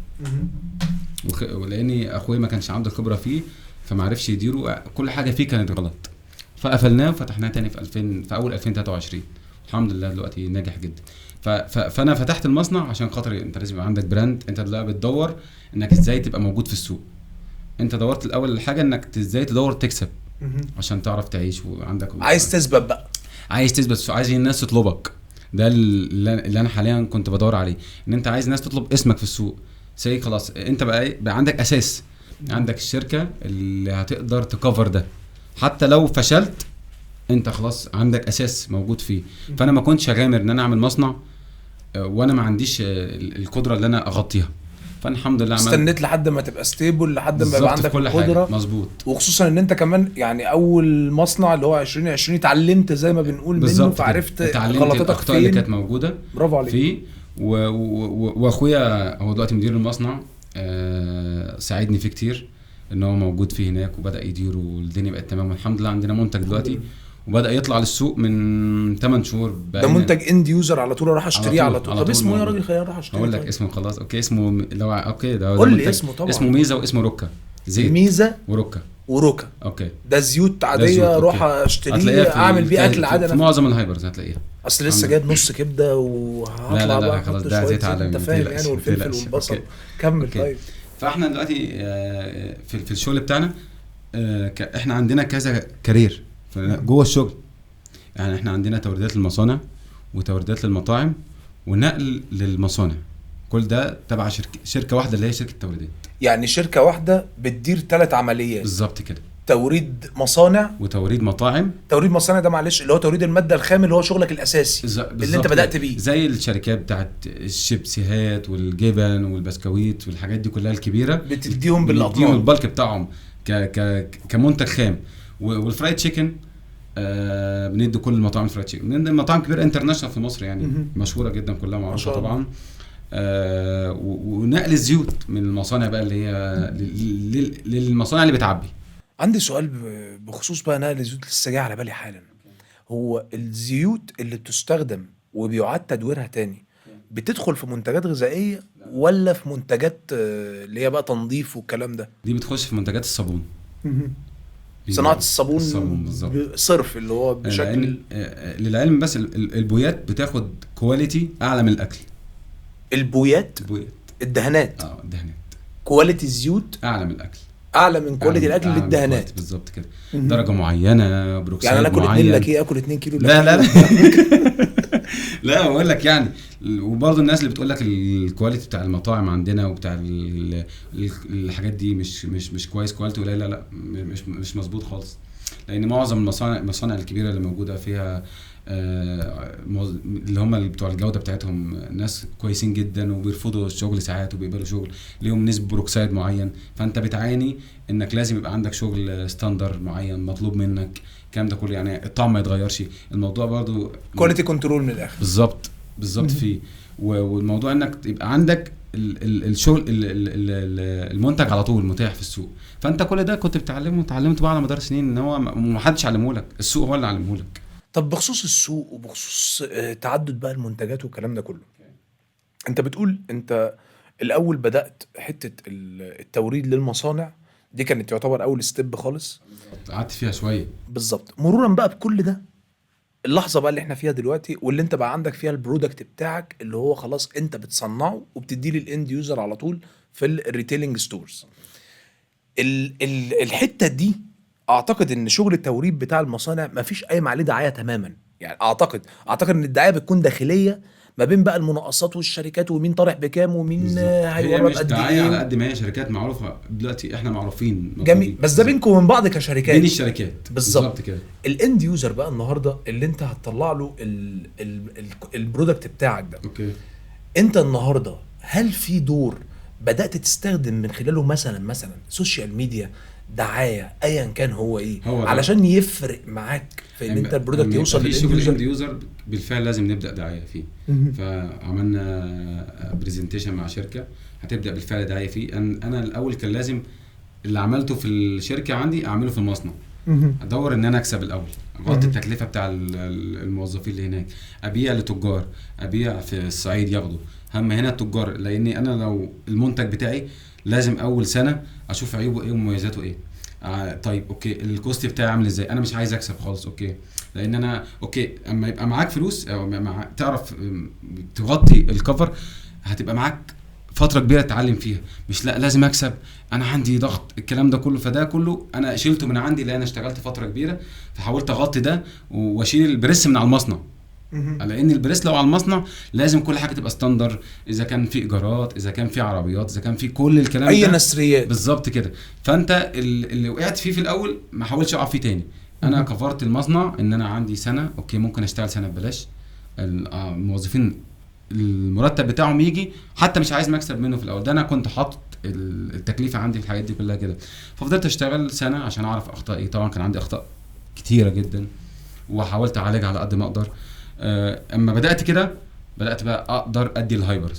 Speaker 2: ولاني اخويا ما كانش عنده خبره فيه فما عرفش يديره، كل حاجة فيه كانت غلط، فقفلناه وفتحناه تاني في اول 2023. الحمد لله دلوقتي ناجح جدا. فانا فتحت المصنع عشان خاطر انت لازم يبقى عندك brand. انت دلوقتي بتدور انك ازاي تبقى موجود في السوق. انت دورت الاول الحاجة انك ازاي تدور تكسب عشان تعرف تعيش، وعندك
Speaker 1: عايز تثبت بقى،
Speaker 2: عايز تثبت، عايز الناس تطلبك. ده اللي انا حاليا كنت بدور عليه، ان انت عايز الناس تطلب اسمك في السوق. سي خلاص انت بقى عندك اساس، عندك الشركة اللي هتقدر تكفر ده، حتى لو فشلت انت خلاص عندك اساس موجود فيه. فانا ما كنتش غامر ان انا اعمل مصنع وانا ما عنديش القدرة اللي انا اغطيها. فانا الحمد لله
Speaker 1: استنيت لحد ما تبقى stable، لحد ما يبقى عندك القدرة.
Speaker 2: مظبوط.
Speaker 1: وخصوصا ان انت كمان يعني اول مصنع اللي هو 2020 اتعلمت زي ما بنقول منه، فعرفت غلطاتك فين
Speaker 2: اللي كانت موجودة.
Speaker 1: برافو عليك.
Speaker 2: فيه واخويا هو دلوقتي مدير المصنع، ساعدني فيه كتير ان هو موجود فيه هناك وبدا يديره والدنيا بقت تمام، والحمد لله عندنا منتج دلوقتي وبدا يطلع للسوق من 8 شهور.
Speaker 1: ده منتج end user على طول اروح اشتريه على طول. طب اسمه ايه يا راجل؟ خلينا اروح اشتريه.
Speaker 2: اقول لك اسمه خلاص. okay اسمه لو okay ده
Speaker 1: قول لي اسمه. طبعا
Speaker 2: اسمه ميزة واسمه روكا. زيت
Speaker 1: ميزة
Speaker 2: وروكا.
Speaker 1: وروكا
Speaker 2: okay
Speaker 1: ده زيوت عادية اروح اشتريه اعمل بيه اكل عادي.
Speaker 2: في معظم ال hypers هتلاقيها.
Speaker 1: اصل لسه جايب نص كبده وهطلع
Speaker 2: لا لا خلاص ده زيت عالمي
Speaker 1: انت فاهم يعني، والفلفل والبصل. كمل. طيب
Speaker 2: فاحنا دلوقتي في الشغل بتاعنا احنا عندنا كذا career جوه الشغل. يعني احنا عندنا توريدات للمصانع وتوريدات للمطاعم ونقل للمصانع. كل ده تبع شركة واحدة اللي هي شركة توريدات.
Speaker 1: يعني شركة واحدة بتدير 3 عمليات
Speaker 2: بالظبط كده،
Speaker 1: توريد مصانع
Speaker 2: وتوريد مطاعم.
Speaker 1: توريد مصانع ده معلش اللي هو توريد المادة الخام اللي هو شغلك الاساسي اللي انت بدات بيه،
Speaker 2: زي الشركات بتاعت الشيبسيهات والجبن والبسكويت والحاجات دي كلها الكبيرة،
Speaker 1: بتديهم بالاطنان
Speaker 2: ال bulk بتاعهم كمنتج خام. وال fried chicken بندي كل المطاعم ال fried chicken، بندي مطاعم كبيرة international في مصر يعني مشهورة جدا كلها معروفة طبعا. ونقل الزيوت من المصانع بقى اللي هي للمصانع اللي بتعبي.
Speaker 1: عندي سؤال بخصوص بقى نقل الزيوت لسه جاي على بالي حالا. هو الزيوت اللي بتستخدم وبيعاد تدويرها تاني بتدخل في منتجات غذائية ولا في منتجات اللي هي بقى تنظيف والكلام ده؟
Speaker 2: دي بتخش في منتجات الصابون.
Speaker 1: صناعة الصابون بالظبط، صرف اللي هو بشكل
Speaker 2: للعلم بس البويات بتاخد quality اعلى من الاكل.
Speaker 1: البويات الدهانات،
Speaker 2: الدهانات
Speaker 1: quality الزيوت
Speaker 2: اعلى من الاكل،
Speaker 1: اعلى من quality الاكل للدهانات
Speaker 2: بالظبط كده. درجه معينة، بروكسيد
Speaker 1: يعني انا اكل
Speaker 2: معين.
Speaker 1: 2 لك اكل 2 كيلو
Speaker 2: لا لا لا بقول لك يعني. وبرضه الناس اللي بتقول لك ال quality بتاع المطاعم عندنا وبتاع الحاجات دي مش مش مش كويس، quality قليله، لا لا مش مظبوط خالص. لان معظم المصانع الكبيرة اللي موجودة فيها اللي هم اللي بتوع الجودة بتاعتهم ناس كويسين جدا، وبيرفضوا الشغل ساعات وبيقبلوا شغل ليهم نسبه بروكسيد معين. فانت بتعاني انك لازم يبقى عندك شغل standard معين مطلوب منك الكلام ده كله، يعني الطعم ما يتغيرش. الموضوع برضو
Speaker 1: quality control من الاخر.
Speaker 2: بالظبط بالظبط فيه. والموضوع انك يبقى عندك الشغل المنتج على طول متاح في السوق. فانت كل ده كنت بتعلمه، اتعلمته بقى على مدار سنين، ان هو ما حدش علمه لك، السوق هو اللي علمه لك.
Speaker 1: طب بخصوص السوق وبخصوص تعدد بقى المنتجات والكلام ده كله، انت بتقول انت الاول بدأت حتة التوريد للمصانع دي كانت تعتبر اول step خالص،
Speaker 2: قعدت فيها شوية
Speaker 1: بالظبط. مرورا بقى بكل ده، اللحظة بقى اللي احنا فيها دلوقتي واللي انت بقى عندك فيها ال product بتاعك اللي هو خلاص انت بتصنعه وبتديه لل end user على طول في ال retailing stores، الحتة دي اعتقد ان شغل التوريد بتاع المصانع مفيش قايم عليه دعاية تماما. يعني اعتقد ان الدعاية بتكون داخلية ما بين بقى المناقصات والشركات ومين طارح بكام ومين هيورد قد ايه.
Speaker 2: على قد ما هي شركات معروفة دلوقتي، احنا معروفين.
Speaker 1: جميل، بس ده بينكم وبين بعض كشركات،
Speaker 2: بين الشركات
Speaker 1: بالظبط كده. ال end user بقى النهارده اللي انت هتطلع له ال product بتاعك ده،
Speaker 2: okay،
Speaker 1: انت النهارده هل في دور بدات تستخدم من خلاله مثلا social media، دعاية، ايا كان هو ايه، هو علشان يفرق معاك في ان انت ال product يوصل
Speaker 2: لل end user؟ بالفعل لازم نبدا دعاية فيه. فعملنا presentation مع شركة هتبدا بالفعل دعاية فيه. انا الاول كان لازم اللي عملته في الشركة عندي اعمله في المصنع. ادور ان انا اكسب الاول، اغطي التكلفة بتاع الموظفين اللي هناك، ابيع لتجار، ابيع في الصعيد ياخدوا هم هنا التجار، لاني انا لو المنتج بتاعي لازم اول سنة اشوف عيوبه ايه ومميزاته ايه. طيب okay ال cost بتاعي عامل ازاي، انا مش عايز اكسب خالص okay، لان انا okay اما يبقى معاك فلوس او تعرف تغطي ال cover هتبقى معاك فترة كبيرة تتعلم فيها، مش لا لازم اكسب انا عندي ضغط الكلام ده كله. فده كله انا شلته من عندي لان انا اشتغلت فترة كبيرة، فحاولت اغطي ده واشيل ال pressure من على المصنع. لان ال pressure لو على المصنع لازم كل حاجة تبقى standard، اذا كان في ايجارات، اذا كان في عربيات، اذا كان في كل الكلام
Speaker 1: اي ده، نسريات
Speaker 2: بالظبط كده. فانت اللي وقعت فيه في الاول ما حاولش اقع فيه تاني. انا كفرت المصنع ان انا عندي سنة okay ممكن اشتغل سنة ببلاش، الموظفين المرتب بتاعهم يجي، حتى مش عايز مكسب منه في الاول ده، انا كنت حاطط التكلفة عندي في الحاجات دي كلها كده. ففضلت اشتغل سنة عشان اعرف اخطاء ايه. طبعا كان عندي اخطاء كتيرة جدا وحاولت اعالجها على قد ما اقدر. اما بدات كده بدات بقى اقدر ادي ال hypers،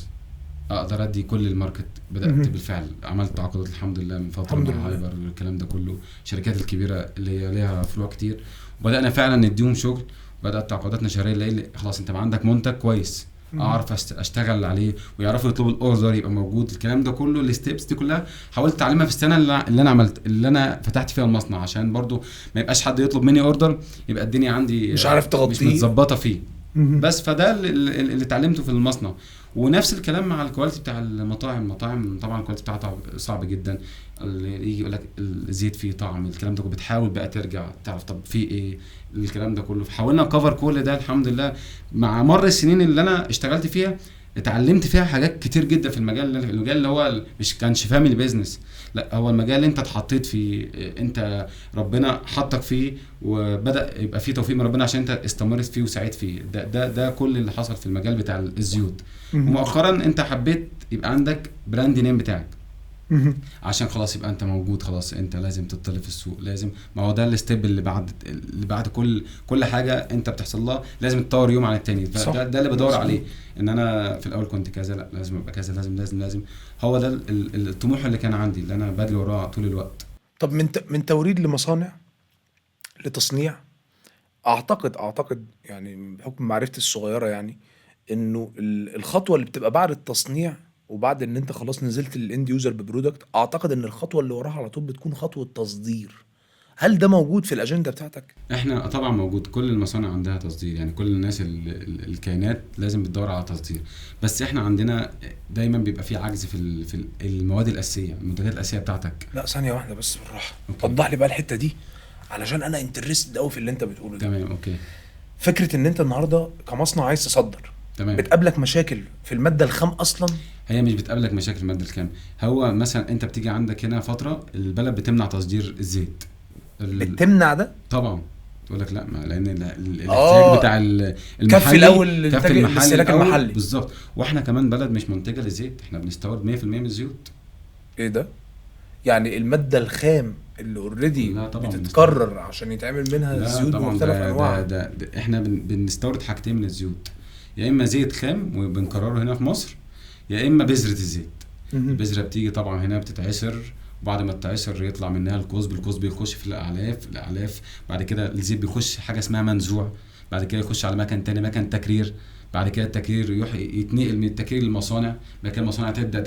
Speaker 2: اقدر ادي كل ال market. بدات بالفعل عملت تعاقدات الحمد لله من فترة مع hyper والكلام ده كله، الشركات الكبيرة اللي هي ليها فروع كتير، وبدانا فعلا نديهم شغل. بدات تعاقداتنا شهرية اللي خلاص انت ما عندك منتج كويس اعرف اشتغل عليه، ويعرفوا يطلبوا ال order يبقى موجود، الكلام ده كله ال steps دي كلها حاولت اتعلمها في السنة اللي انا عملت، اللي انا فتحت فيها المصنع، عشان برضو ما يبقاش حد يطلب مني order يبقى الدنيا عندي
Speaker 1: مش عارف تغطيه،
Speaker 2: مش متظبطه فيه. بس فده اللي اتعلمته في المصنع. ونفس الكلام مع ال quality بتاع المطاعم. المطاعم طبعا ال quality بتاعتها صعب جدا، اللي يجي يقول لك الزيت فيه طعم، الكلام ده بتحاول بقى ترجع تعرف طب فيه ايه الكلام ده كله. فحاولنا ن cover كل ده الحمد لله. مع مر السنين اللي انا اشتغلت فيها اتعلمت فيها حاجات كتير جدا في المجال. المجال اللي هو مش كانش family business، لا هو المجال اللي انت اتحطيت فيه، انت ربنا حطك فيه وبدا يبقى فيه توفيق من ربنا عشان انت استمرت فيه وسعيت فيه. ده كل اللي حصل في المجال بتاع الزيوت. ومؤخرا انت حبيت يبقى عندك brand name بتاعك عشان خلاص يبقى انت موجود، خلاص انت لازم تطلب في السوق، لازم. ما هو ده ال step اللي بعد كل حاجة انت بتحصل لها لازم تطور يوم عن التاني. فده ده اللي بدور عليه، ان انا في الاول كنت كذا، لا لازم ابقى كذا، لازم لازم لازم. هو ده الطموح اللي كان عندي اللي انا بجري وراه طول الوقت.
Speaker 1: طب من توريد لمصانع لتصنيع، اعتقد يعني بحكم معرفتي الصغيرة يعني انه الخطوة اللي بتبقى بعد التصنيع وبعد ان انت خلاص نزلت لل end user ب product، اعتقد ان الخطوة اللي وراها على طول بتكون خطوة تصدير. هل ده موجود في الاجندة بتاعتك؟
Speaker 2: احنا طبعا موجود، كل المصانع عندها تصدير، يعني كل الناس الكائنات لازم بتدور على تصدير. بس احنا عندنا دايما بيبقى في عجز في المواد الاساسية، المنتجات الاساسية بتاعتك.
Speaker 1: لا ثانية واحدة بس بالراحة، وضح لي بقى الحتة دي علشان انا interested قوي في اللي انت بتقوله ده.
Speaker 2: تمام، okay.
Speaker 1: فكرة ان انت النهارده كمصنع عايز تصدر، تمام، بتقابلك مشاكل في المادة الخام اصلا؟
Speaker 2: هي مش بتقابلك مشاكل في المادة الخام. هو مثلا انت بتيجي عندك هنا فترة البلد بتمنع تصدير الزيت.
Speaker 1: بتمنع ده طبعا،
Speaker 2: تقول لك لا، ما لان الاحتياج بتاع المحلي
Speaker 1: كفي الاول، الاستهلاك المحلي
Speaker 2: بالظبط. واحنا كمان بلد مش منتجه للزيت، احنا بنستورد 100% من الزيوت.
Speaker 1: ايه ده؟ يعني المادة الخام اللي already بتتكرر عشان يتعمل منها زيوت بمختلف انواعها.
Speaker 2: ده احنا بنستورد حاجتين من الزيوت، يا اما زيت خام وبنكرره هنا في مصر، يا اما بذرة الزيت. البذرة بتيجي طبعا هنا بتتعصر، وبعد ما تتعصر يطلع منها الكزب، الكزب بيخش في الاعلاف، بعد كده الزيت بيخش حاجة اسمها منزوع، بعد كده يخش على مكان تاني، مكان تكرير، بعد كده التكرير يروح يتنقل من التكرير للمصانع، بعد كده المصانع تبدا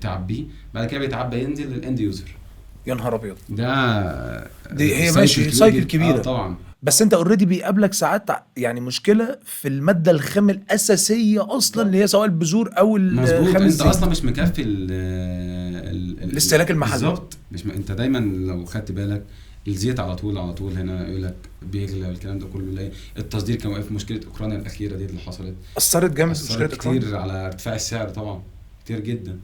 Speaker 2: تعبيه، بعد كده بيتعبى ينزل لل end user.
Speaker 1: يا نهار ابيض،
Speaker 2: ده
Speaker 1: دي هي ماشي cycle كبيرة.
Speaker 2: طبعا.
Speaker 1: بس انت already بيقابلك ساعات يعني مشكلة في المادة الخام الاساسية اصلا، اللي هي سواء البذور او
Speaker 2: الخام. انت اصلا مش مكفي
Speaker 1: الاستهلاك المحلي
Speaker 2: بالظبط. مش انت دايما لو خدت بالك الزيت على طول على طول هنا يقول لك بيغلى والكلام ده كله. ليه التصدير كان واقف؟ مشكلة اوكرانيا الاخيرة دي اللي حصلت
Speaker 1: اثرت جامد، مشكلة
Speaker 2: كتير على ارتفاع السعر طبعا، كتير جدا.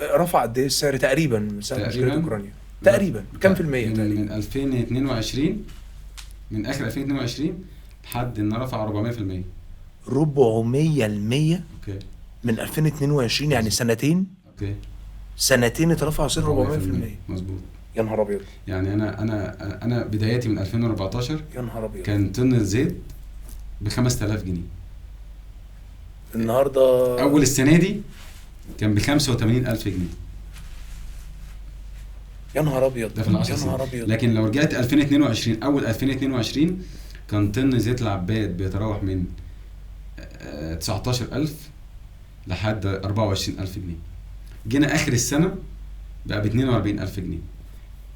Speaker 1: رفع قد ايه السعر تقريبا من ساعة مشكلة اوكرانيا؟ تقريبا كام في المية؟
Speaker 2: تقريبا من 2022، من اخر 2022 لحد ان رفع 400%.
Speaker 1: 400%؟
Speaker 2: okay.
Speaker 1: من 2022 يعني سنتين.
Speaker 2: okay،
Speaker 1: سنتين اترفع سعر 400%.
Speaker 2: مظبوط.
Speaker 1: يا نهار ابيض.
Speaker 2: يعني انا بداياتي من 2014،
Speaker 1: يا نهار ابيض،
Speaker 2: كان طن الزيت ب 5000 جنيه.
Speaker 1: النهارده
Speaker 2: اول السنة دي كان ب 85000 جنيه.
Speaker 1: يا نهار ابيض،
Speaker 2: ده في العشر
Speaker 1: يا نهار ابيض.
Speaker 2: لكن لو رجعت 2022، اول 2022 كان طن زيت العباد بيتراوح من 19000 لحد 24000 جنيه. جينا اخر السنة بقى ب 42000 جنيه.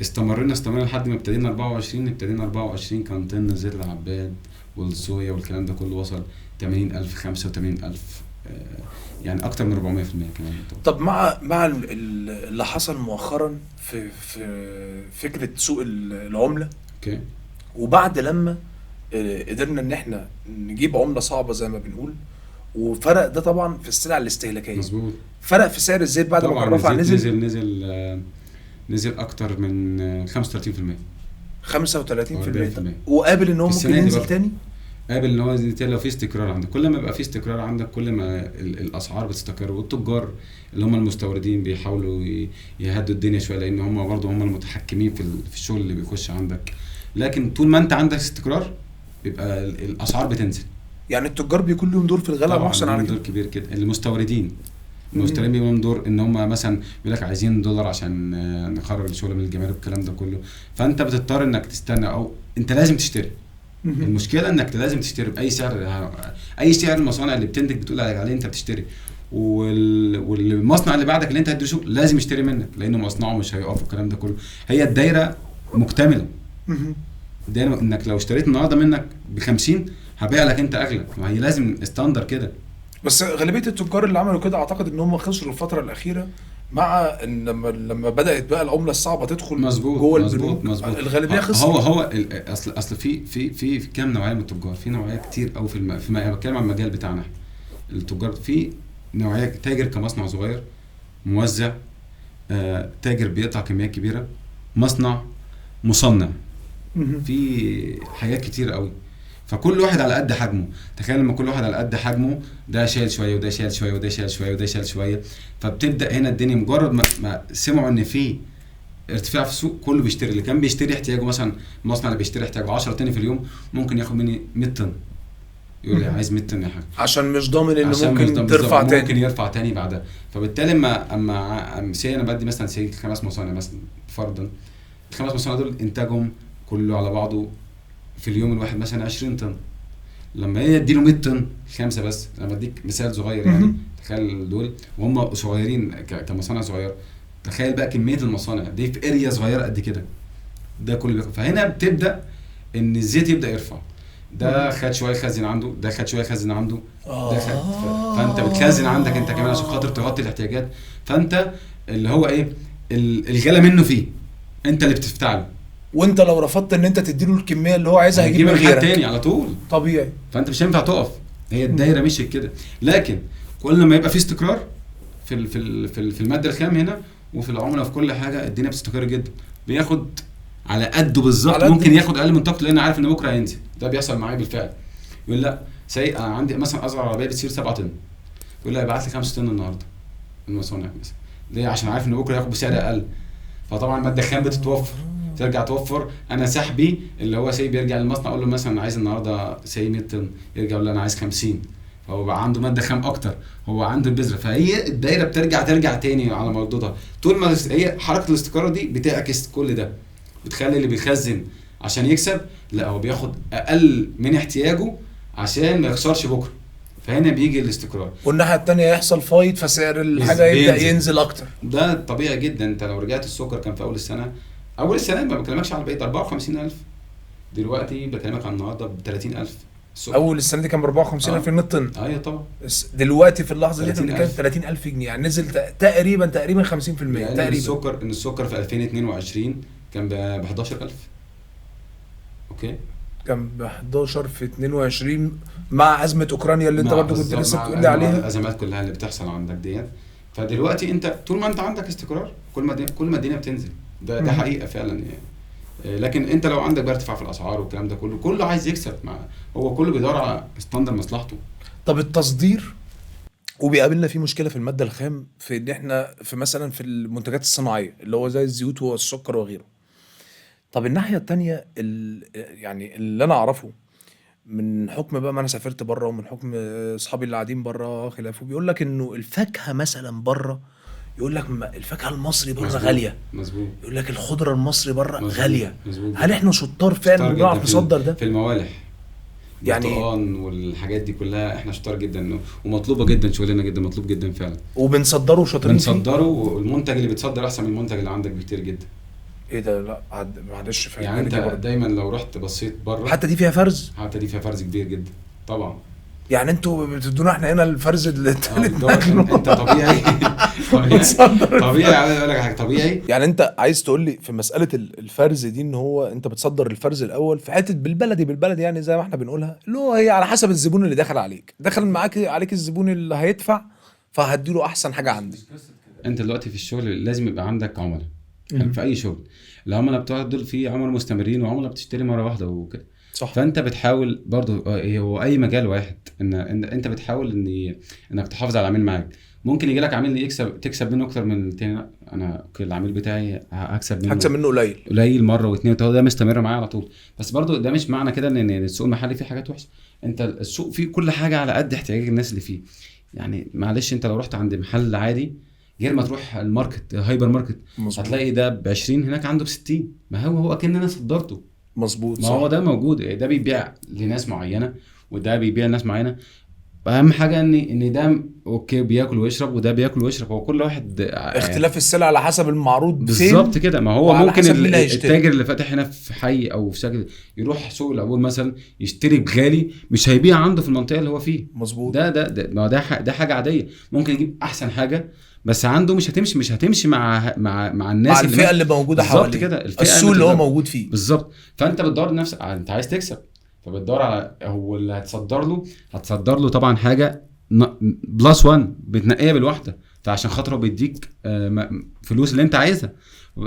Speaker 2: استمرنا لحد ما ابتدينا 24، ابتدينا 24 كان طن زيت العباد والصويا والكلام ده كله وصل 80000، 85000، يعني اكتر من 400% كمان.
Speaker 1: طب مع اللي حصل مؤخرا في فكرة سوق العملة،
Speaker 2: okay،
Speaker 1: وبعد لما قدرنا ان احنا نجيب عمله صعبة زي ما بنقول، وفرق ده طبعا في السلع الاستهلاكية.
Speaker 2: مظبوط.
Speaker 1: فرق في سعر الزيت بعد ما كان رفع،
Speaker 2: نزل اكتر من 35%.
Speaker 1: 35%. وقابل ان هو ممكن ينزل تاني؟
Speaker 2: قابل ان هو ينزل تاني لو في استقرار عندك. كل ما يبقى في استقرار عندك كل ما الاسعار بتستقر، والتجار اللي هم المستوردين بيحاولوا يهدوا الدنيا شوية، لان هم برضه هم المتحكمين في الشغل اللي بيخش عندك. لكن طول ما انت عندك استقرار بيبقى الاسعار بتنزل.
Speaker 1: يعني التجار بيكون لهم دور في الغلاء محسن على
Speaker 2: كده؟ دور كبير كده. المستوردين بيبقى لهم دور، ان هم مثلا بيقول لك عايزين دولار عشان نخرج الشغل من الجمارك والكلام ده كله، فانت بتضطر انك تستنى او انت لازم تشتري. المشكلة انك لازم تشتري باي سعر، اي سعر المصانع اللي بتنتج بتقول عليه انت بتشتري، والمصنع اللي بعدك اللي انت هتدرسه لازم يشتري منك لانه مصنعه مش هيقف والكلام ده كله. هي الدايرة مكتملة. الدايرة انك لو اشتريت النهارده منك ب50 هبيع لك انت اغلى، ما هي لازم standard كده.
Speaker 1: بس غالبية التجار اللي عملوا كده اعتقد ان هم خسروا الفترة الاخيرة، مع ان لما بدات بقى العملة الصعبة تدخل جوه البنوك. الغالبية خسرت.
Speaker 2: هو اصل في في في كام نوعية من التجار، في نوعية كتير قوي في بتكلم عن المجال بتاعنا. التجار في نوعية، تاجر كمصنع صغير، موزع، تاجر بيقطع كميات كبيرة، مصنع، مصنع، في حاجات كتير قوي. فكل واحد على قد حجمه. تخيل لما كل واحد على قد حجمه، ده شايل شوية وده شايل شوية وده شايل شوية وده شايل شوية، فبتبدا هنا الدنيا. مجرد ما سمعوا ان في ارتفاع في السوق كله بيشتري. اللي كان بيشتري احتياجه مثلا، المصنع اللي بيشتري احتياجه 10 طن في اليوم ممكن ياخد مني 100 طن، يقول لي عايز 100 طن يا حاج،
Speaker 1: عشان مش ضامن انه ممكن ترفع تاني،
Speaker 2: ممكن يرفع تاني بعدها. فبالتالي اما say انا بدي مثلا say 5 مصانع مثلا فرضا، ال5 مصانع دول انتاجهم كله على بعضه في اليوم الواحد مثلا 20 طن، لما يديله 100 طن 5 بس، انا بديك مثال صغير يعني، تخيل دول وهم صغيرين كمصانع صغيرة، تخيل بقى كمية المصانع دي في area صغيرة قد كده، ده كله بياخد. فهنا بتبدا ان الزيت يبدا يرفع، ده خد شوية خزن عنده، ده خد شوية خزن عنده، ده خد، فانت بتخزن عندك انت كمان عشان خاطر تغطي الاحتياجات. فانت اللي هو ايه الغلا منه فيه، انت اللي بتفتعله،
Speaker 1: وانت لو رفضت ان انت تديله الكمية اللي هو عايزها هيجيب من غيرك
Speaker 2: تاني على طول
Speaker 1: طبيعي.
Speaker 2: فانت مش هينفع تقف، هي الدايرة مشيت كده. لكن كل ما يبقى في استقرار في في في المادة الخام هنا وفي العملة وفي كل حاجة، الدنيا بتستقر جدا. بياخد على قده بالظبط، ممكن ياخد اقل من طاقته لان عارف ان بكره هينزل. ده بيحصل معايا بالفعل. يقول لا سيء، انا عندي مثلا اصغر عربية بتصير 7 طن، يقول لا ابعت لي 5 طن النهارده المصانع مثلا. ليه؟ عشان عارف ان بكره هياخد بسعر اقل. فطبعا المادة الخام بتتوفر، ترجع توفر. انا سحبي اللي هو say بيرجع للمصنع اقول له مثلا عايز النهارده say 100 طن، يرجع يقول له انا عايز 50، فهو بقى عنده مادة خام اكتر، هو عنده البذرة. فهي الدايرة بترجع تاني على مردودها. طول ما هي حركة الاستقرار دي بتعكس كل ده، بتخلي اللي بيخزن عشان يكسب، لا هو بياخد اقل من احتياجه عشان ما يخسرش بكره. فهنا بيجي الاستقرار.
Speaker 1: والناحية الثانية يحصل فايض، فسعر الحاجة يبدا ينزل اكتر.
Speaker 2: ده طبيعي جدا. انت لو رجعت السكر كان في اول السنة، اول السنة ما بكلمكش على بقية 54000، دلوقتي بكلمك عن النهارده ب 30000.
Speaker 1: اول السنة دي كان ب 54000 جنيه الطن.
Speaker 2: ايوه طبعا.
Speaker 1: دلوقتي في اللحظة دي بنتكلم 30000 جنيه، يعني نزل تقريبا 50%
Speaker 2: يعني
Speaker 1: تقريبا.
Speaker 2: السكر، ان السكر في 2022 كان ب 11000. okay،
Speaker 1: كان ب 11 في 22 مع ازمة اوكرانيا اللي انت برضو كنت لسه بتقول لي عليها،
Speaker 2: الازمات كلها اللي بتحصل عندك ديت. فدلوقتي انت طول ما انت عندك استقرار، كل ما الدنيا بتنزل. ده حقيقة فعلا يعني. لكن انت لو عندك بقى ارتفاع في الاسعار والكلام ده كله، كله عايز يكسب، مع هو كله بيدور على standard مصلحته.
Speaker 1: طب التصدير وبيقابلنا فيه مشكلة في المادة الخام، في ان احنا في مثلا في المنتجات الصناعية اللي هو زي الزيوت والسكر وغيره. طب الناحية التانية يعني اللي انا اعرفه من حكم بقى ما انا سافرت بره ومن حكم اصحابي اللي قاعدين بره خلافه، بيقول لك انه الفاكهة مثلا بره، يقول لك الفاكهة المصري بره غالية.
Speaker 2: مظبوط.
Speaker 1: يقول لك الخضرة المصري بره غالية. هل احنا شطار فعلا بنعرف نصدر ده؟
Speaker 2: في الموالح يعني البرتقان والحاجات دي كلها احنا شطار جدا ومطلوبه جدا، شغلنا جدا مطلوب جدا فعلا،
Speaker 1: وبنصدره شاطرين فيه.
Speaker 2: بنصدره، والمنتج اللي بيتصدر احسن من المنتج اللي عندك بكتير جدا.
Speaker 1: ايه ده؟ لا معلش فاهم
Speaker 2: يعني انت دايما لو رحت بصيت بره،
Speaker 1: حتى دي فيها فرز،
Speaker 2: حتى دي فيها فرز كبير جدا طبعا.
Speaker 1: يعني انتوا بتدونا احنا هنا الفرز اللي
Speaker 2: انت طبيعي طبيعي عايز اقول لك حاجة طبيعي.
Speaker 1: يعني انت عايز تقول لي في مسالة الفرز دي ان هو انت بتصدر الفرز الاول في حتة بالبلدي يعني زي ما احنا بنقولها، اللي هو هي على حسب الزبون اللي دخل عليك، دخل معاك عليك الزبون اللي هيدفع فهديله احسن حاجة عندي.
Speaker 2: انت دلوقتي في الشغل لازم يبقى عندك عملاء في اي شغل. العملاء بتوعك دول في عملاء مستمرين وعملاء بتشتري مرة واحدة وكده.
Speaker 1: صح.
Speaker 2: فانت بتحاول برضو، هو اي مجال واحد، ان انت بتحاول انك تحافظ على العميل معاك. ممكن يجي لك عميل تكسب منه اكتر من التاني. لا انا okay العميل بتاعي هكسب
Speaker 1: منه قليل
Speaker 2: مرة واثنين وثلاثة، ده مستمر معايا على طول. بس برضو ده مش معنى كده ان السوق المحلي فيه حاجات وحشة. انت السوق فيه كل حاجة على قد احتياج الناس اللي فيه. يعني معلش انت لو رحت عند محل عادي غير ما تروح ال market hyper market، هتلاقي ده ب 20 هناك عنده ب 60. ما هو اكن انا صدرته.
Speaker 1: مظبوط.
Speaker 2: ما هو ده موجود، ده بيبيع لناس معينة وده بيبيع لناس معينة. اهم حاجة ان ده okay بياكل ويشرب وده بياكل ويشرب، هو كل واحد
Speaker 1: اختلاف السلع على حسب المعروض
Speaker 2: بالظبط كده. ما هو ممكن التاجر اللي فاتح هنا في حي او في ساكن يروح سوق العبور مثلا يشتري بغالي، مش هيبيع عنده في المنطقة اللي هو فيه.
Speaker 1: مظبوط.
Speaker 2: ده ما ده حاجة عادية. ممكن يجيب احسن حاجة بس عنده مش هتمشي مع مع مع الناس،
Speaker 1: مع الفئة اللي موجودة حواليه
Speaker 2: بالظبط كده،
Speaker 1: السوق اللي هو موجود فيه
Speaker 2: بالظبط. فانت بتدور نفسك، انت عايز تكسب، فبتدور على هو اللي هتصدر له. هتصدر له طبعا حاجة plus 1، بتنقيها بالواحده، فعشان خاطره بيديك فلوس اللي انت عايزها.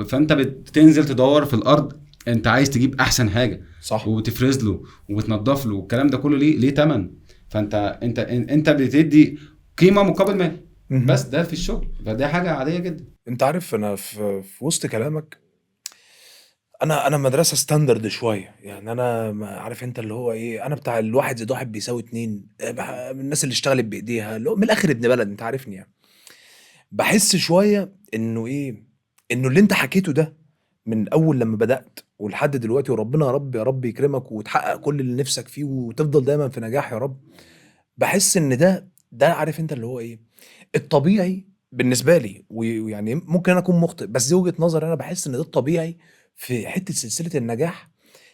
Speaker 2: فانت بتنزل تدور في الارض، انت عايز تجيب احسن حاجة،
Speaker 1: صح،
Speaker 2: وبتفرز له وبتنضف له والكلام ده كله ليه تمن. فانت انت انت بتدي قيمة مقابل مال، بس ده في الشغل، فده حاجة عادية جدا.
Speaker 1: انت عارف انا في وسط كلامك، انا مدرسه standard شوية، يعني انا عارف انت اللي هو ايه، انا بتاع الواحد زائد واحد بيساوي 2، الناس اللي اشتغلت بايديها، اللي هو من الاخر ابن بلد، انت عارفني يعني. بحس شوية انه ايه، انه اللي انت حكيته ده من اول لما بدات ولحد دلوقتي، وربنا يا رب يا رب يكرمك وتحقق كل اللي نفسك فيه وتفضل دايما في نجاح يا رب. بحس ان ده عارف انت اللي هو ايه الطبيعي بالنسبة لي، ويعني ممكن انا اكون مخطئ بس دي وجهه نظر، انا بحس ان ده الطبيعي في حتة سلسلة النجاح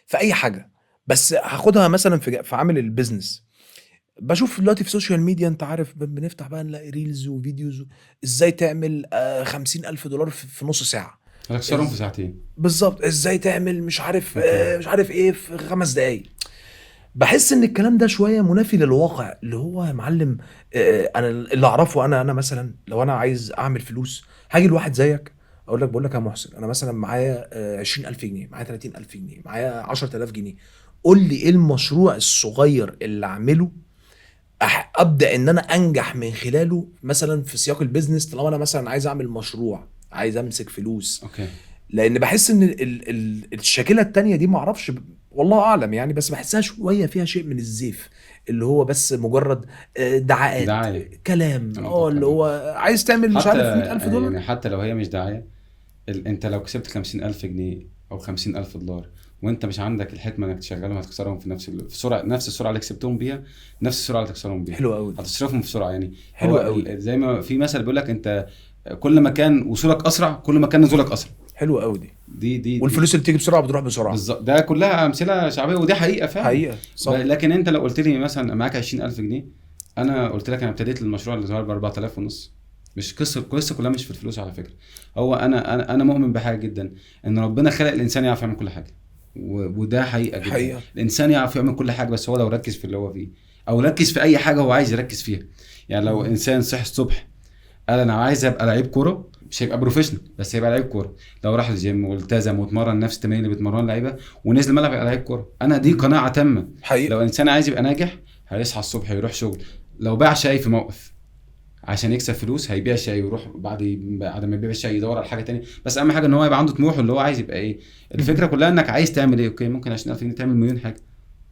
Speaker 1: في اي حاجة. بس هاخدها مثلا في عامل ال business. بشوف دلوقتي في ال social media، انت عارف بنفتح بقى نلاقي reels و videos ازاي تعمل $50,000 في نص ساعة،
Speaker 2: هتكسرهم في ساعتين
Speaker 1: بالظبط، ازاي تعمل مش عارف مش عارف ايه في 5 دقايق. بحس ان الكلام ده شوية منافي للواقع، اللي هو يا معلم انا اللي اعرفه، انا مثلا لو انا عايز اعمل فلوس هاجي لواحد زيك اقول لك، بقول لك يا محسن انا مثلا معايا 20,000 جنيه، معايا 30,000 جنيه، معايا 10,000 جنيه، قول لي ايه المشروع الصغير اللي اعمله ابدا ان انا انجح من خلاله مثلا في سياق ال business، طالما انا مثلا عايز اعمل مشروع، عايز امسك فلوس.
Speaker 2: okay.
Speaker 1: لان بحس ان الشكله التانية دي معرفش والله اعلم يعني، بس بحسها شوية فيها شيء من الزيف، اللي هو بس مجرد دعايات،
Speaker 2: دعاية،
Speaker 1: كلام، اللي هو عايز تعمل مش عارف $100,000
Speaker 2: يعني. حتى لو هي مش دعاية، انت لو كسبت 50,000 جنيه او $50,000 وانت مش عندك الحكمة انك تشغلهم، هتخسرهم في نفس السرعة، نفس السرعة اللي كسبتهم بيها، نفس السرعة اللي تخسرهم بيها.
Speaker 1: حلو قوي،
Speaker 2: هتصرفهم بسرعة يعني.
Speaker 1: حلو قوي.
Speaker 2: زي ما في مثل بيقول لك، انت كل ما كان وصولك اسرع كل ما كان نزولك اسرع.
Speaker 1: حلو قوي دي والفلوس
Speaker 2: دي
Speaker 1: اللي بتيجي بسرعة بتروح بسرعة
Speaker 2: بالظبط. ده كلها امثلة شعبية ودي حقيقة فعلا،
Speaker 1: حقيقة صح.
Speaker 2: لكن انت لو قلت لي مثلا معاك 20,000 جنيه، انا قلت لك انا ابتديت المشروع اللي ظهر ب 4,500. مش قصة، القصة كلها مش في الفلوس على فكرة. هو انا مؤمن بحاجة جدا، ان ربنا خلق الانسان يعرف يعمل كل حاجة، وده حقيقة جدا حقيقة. الانسان يعرف يعمل كل حاجة، بس هو لو ركز في اللي هو فيه، او ركز في اي حاجة هو عايز يركز فيها. يعني لو انسان صحي الصبح قال انا عايز ابقى لعيب كورة، مش هيبقى professional بس هيبقى لعيب كورة. لو راح الجيم والتزم واتمرن نفس التمارين اللي بيتمرن لعيبة ونزل الملعب يبقى لعيب كورة. انا دي قناعة تامة
Speaker 1: حقيقة.
Speaker 2: لو انسان عايز يبقى ناجح هيصحى الصبح يروح شغل، لو باع شاي في موقف عشان يكسب فلوس هيبيع شاي ويروح بعد ما يبيع الشاي يدور على حاجة تانية. بس اهم حاجة ان هو يبقى عنده طموح اللي هو عايز يبقى ايه. الفكرة كلها انك عايز تعمل ايه. okay، ممكن 20,000 جنيه تعمل مليون حاجة،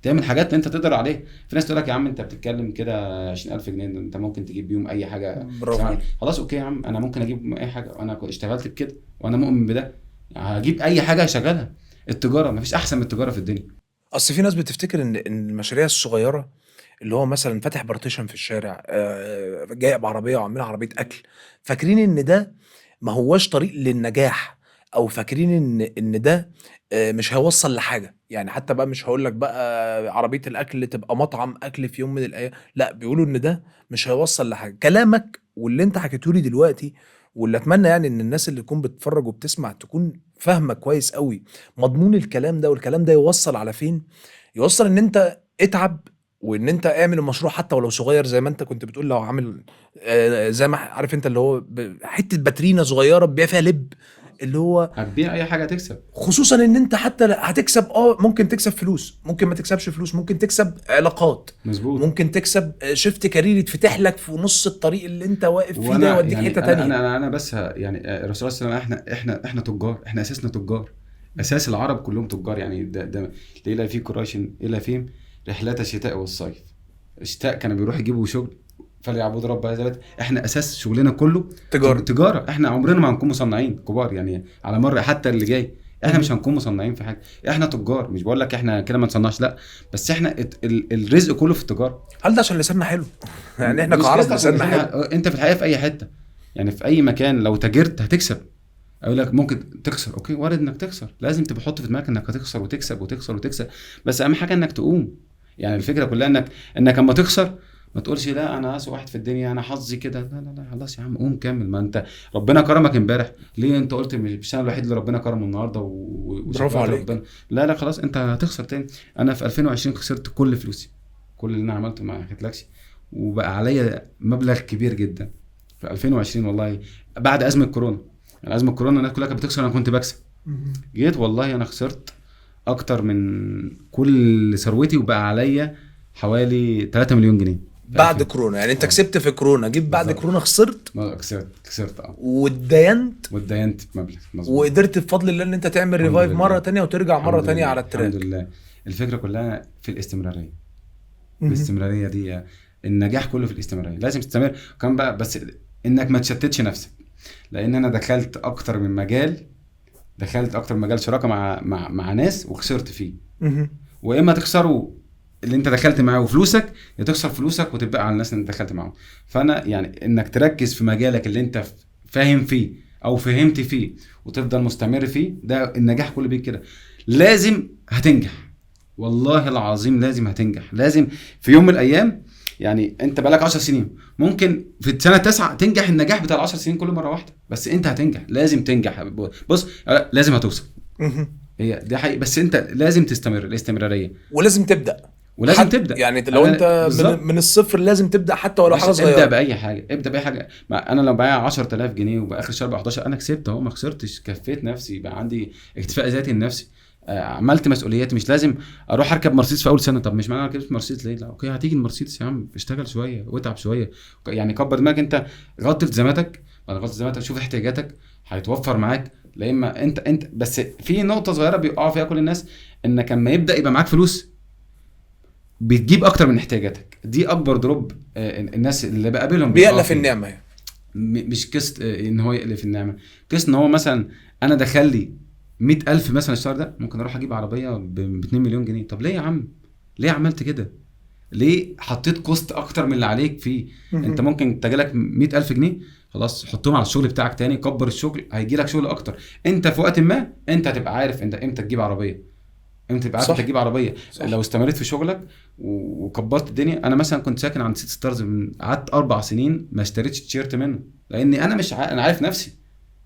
Speaker 2: تعمل حاجات انت تقدر عليها. في ناس تقول لك يا عم انت بتتكلم كده 20,000 جنيه انت ممكن تجيب بيهم اي حاجة.
Speaker 1: برافو.
Speaker 2: خلاص okay يا عم، انا ممكن اجيب اي حاجة، انا اشتغلت بكده وانا مؤمن بده، هجيب اي حاجة اشغلها. التجارة مفيش احسن من التجارة في الدنيا.
Speaker 1: اصل في ناس بتفتكر ان المشاريع الصغيرة اللي هو مثلا فاتح partition في الشارع، جاي بعربيه وعاملها عربية اكل، فاكرين ان ده ما هواش طريق للنجاح، او فاكرين ان ده مش هيوصل لحاجة. يعني حتى بقى مش هقول لك بقى عربية الاكل تبقى مطعم اكل في يوم من الايام، لا، بيقولوا ان ده مش هيوصل لحاجة. كلامك واللي انت حكيته لي دلوقتي، واللي اتمنى يعني ان الناس اللي تكون بتتفرج وبتسمع تكون فاهمه كويس قوي مضمون الكلام ده، والكلام ده يوصل على فين. يوصل ان انت اتعب، وان انت اعمل المشروع حتى ولو صغير، زي ما انت كنت بتقول لو عامل زي ما عارف انت اللي هو حتة باترينا صغيرة بتبيع فيها لب، اللي هو
Speaker 2: هتبيع اي حاجة تكسب.
Speaker 1: خصوصا ان انت حتى هتكسب، ممكن تكسب فلوس، ممكن ما تكسبش فلوس، ممكن تكسب علاقات،
Speaker 2: مظبوط،
Speaker 1: ممكن تكسب shift career يتفتح لك في نص الطريق اللي انت واقف فيه ده يوديك يعني حتة ثانية.
Speaker 2: انا بس يعني الرسول صلى الله عليه وسلم، احنا تجار، احنا اساسنا تجار، اساس العرب كلهم تجار. يعني ده ليلة في قريش الى فيهم رحلات الشتاء والصيف. الشتاء كانوا بيروحوا يجيبوا شغل فليعبدوا رب هذا البيت. احنا اساس شغلنا كله تجارة. احنا عمرنا ما هنكون مصنعين كبار يعني، على مر حتى اللي جاي احنا مش هنكون مصنعين في حاجة، احنا تجار. مش بقول لك احنا كده ما نصنعش، لا، بس احنا الرزق كله في التجارة.
Speaker 1: هل ده عشان لساننا حلو؟ يعني احنا كعرب لساننا حلو.
Speaker 2: انت في الحقيقة في اي حتة يعني في اي مكان لو تاجرت هتكسب. اقول لك ممكن تخسر، okay، وارد انك تخسر، لازم تحط في دماغك انك هتخسر وتكسب وتخسر وتكسب، بس اهم حاجة انك تقوم. يعني الفكرة كلها انك اما تخسر ما تقولش لا انا اسوء واحد في الدنيا، انا حظي كده، لا لا لا، خلاص يا عم قوم كمل. ما انت ربنا كرمك امبارح، ليه انت قلت مش انا الوحيد اللي ربنا كرمه النهارده
Speaker 1: برافو عليك
Speaker 2: ربنا؟ لا لا خلاص، انت هتخسر تاني. انا في 2020 خسرت كل فلوسي، كل اللي انا عملته ما حكيتلكش، وبقى عليا مبلغ كبير جدا في 2020 والله، بعد ازمة كورونا. يعني ازمة كورونا الناس كلها كانت بتخسر، انا كنت بكسب. جيت والله انا خسرت اكتر من كل ثروتي، وبقى عليا حوالي 3 مليون جنيه
Speaker 1: بعد كورونا. يعني انت كسبت في كورونا، جيت بعد كورونا خسرت.
Speaker 2: خسرت واتدينت بمبلغ مظبوط،
Speaker 1: وقدرت بفضل الله ان انت تعمل revive مرة تانية وترجع مرة تانية على ال track.
Speaker 2: الحمد لله. الفكرة كلها في الاستمرارية. الاستمرارية دي النجاح كله في الاستمرارية، لازم تستمر. كمان بقى بس انك ما تشتتش نفسك، لان انا دخلت اكتر من مجال، دخلت اكتر من مجال شراكة مع مع مع ناس وخسرت فيه. واما تخسروا اللي انت دخلت معاه وفلوسك، يا تخسر فلوسك وتبقى على الناس اللي انت دخلت معاهم. فانا يعني انك تركز في مجالك اللي انت فاهم فيه او فهمت فيه وتفضل مستمر فيه، ده النجاح كله بيك كده. لازم هتنجح، والله العظيم لازم هتنجح، لازم في يوم من الايام. يعني انت بقالك 10 سنين، ممكن في السنة 9 تنجح النجاح بتاع 10 سنين كل مرة واحدة، بس انت هتنجح، لازم تنجح. بص لازم هتوصل، هي ده حقيقي، بس انت لازم تستمر، الاستمرارية،
Speaker 1: ولازم تبدا،
Speaker 2: ولازم تبدا.
Speaker 1: يعني لو انت من الصفر لازم تبدا، حتى ولو حاجة صغيرة.
Speaker 2: ابدا باي حاجة، ابدا باي حاجة. انا لو بايع 10000 جنيه وباخر الشهر ب 11، انا كسبت اهو، ما خسرتش، كفيت نفسي، بقى عندي اكتفاء ذاتي لنفسي، عملت مسؤولياتي. مش لازم اروح اركب مرسيدس في اول سنة. طب مش معنى ركبت مرسيدس ليه؟ لا okay هتيجي المرسيدس يا عم، اشتغل شوية واتعب شوية، يعني كبر دماغك، انت غطي التزاماتك، بعد غطي التزاماتك شوف احتياجاتك، هيتوفر معاك. لا اما انت بس في نقطة صغيرة بيقعوا فيها كل الناس، انك لما يبدا يبقى معاك فلوس بتجيب اكتر من احتياجاتك. دي اكبر drop الناس اللي بقابلهم
Speaker 1: بيقلف النعمة. يعني
Speaker 2: مش قصة ان هو يقلف النعمة، قصة ان هو مثلا انا دخل لي 100,000 مثلا الشهر ده، ممكن اروح اجيب عربية ب 2 مليون جنيه. طب ليه يا عم؟ ليه عملت كده؟ ليه حطيت cost اكتر من اللي عليك فيه؟ انت ممكن تجيلك 100,000 جنيه، خلاص حطهم على الشغل بتاعك تاني، كبر الشغل، هيجيلك شغل اكتر. انت في وقت ما انت هتبقى عارف انت امتى تجيب عربية، امتى تبقى عارف تجيب عربية. صح. لو استمريت في شغلك وكبرت الدنيا. انا مثلا كنت ساكن عند سيتي ستارز، قعدت 4 سنين ما اشتريتش تيشيرت منه، لاني انا مش انا عارف نفسي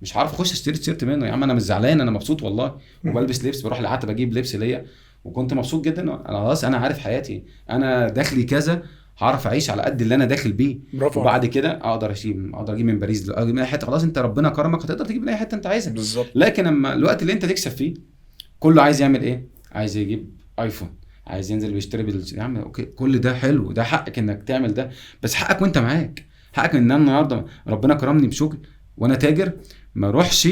Speaker 2: مش عارف اخش اشتري تيشيرت منه. يا عم انا مش زعلان، انا مبسوط والله، وبلبس لبس، بروح العتبة بجيب لبس ليا، وكنت مبسوط جدا. انا خلاص انا عارف حياتي، انا دخلي كذا، هعرف اعيش على قد اللي انا داخل بيه. وبعد كده اقدر اشيل، اقدر اجيب من باريس، اقدر من اي حتة. خلاص انت ربنا كرمك، هتقدر تجيب من اي حتة انت عايزها. بالظبط. لكن اما الوقت اللي انت تكسب فيه كله عايز يعمل ايه؟ عايز يجيب ايفون، عايز ينزل ويشتري يا عم okay كل ده حلو، ده حقك انك تعمل ده، بس حقك وانت معاك حقك. ان انا النهارده ربنا كرمني بشغل وانا تاجر، ما اروحش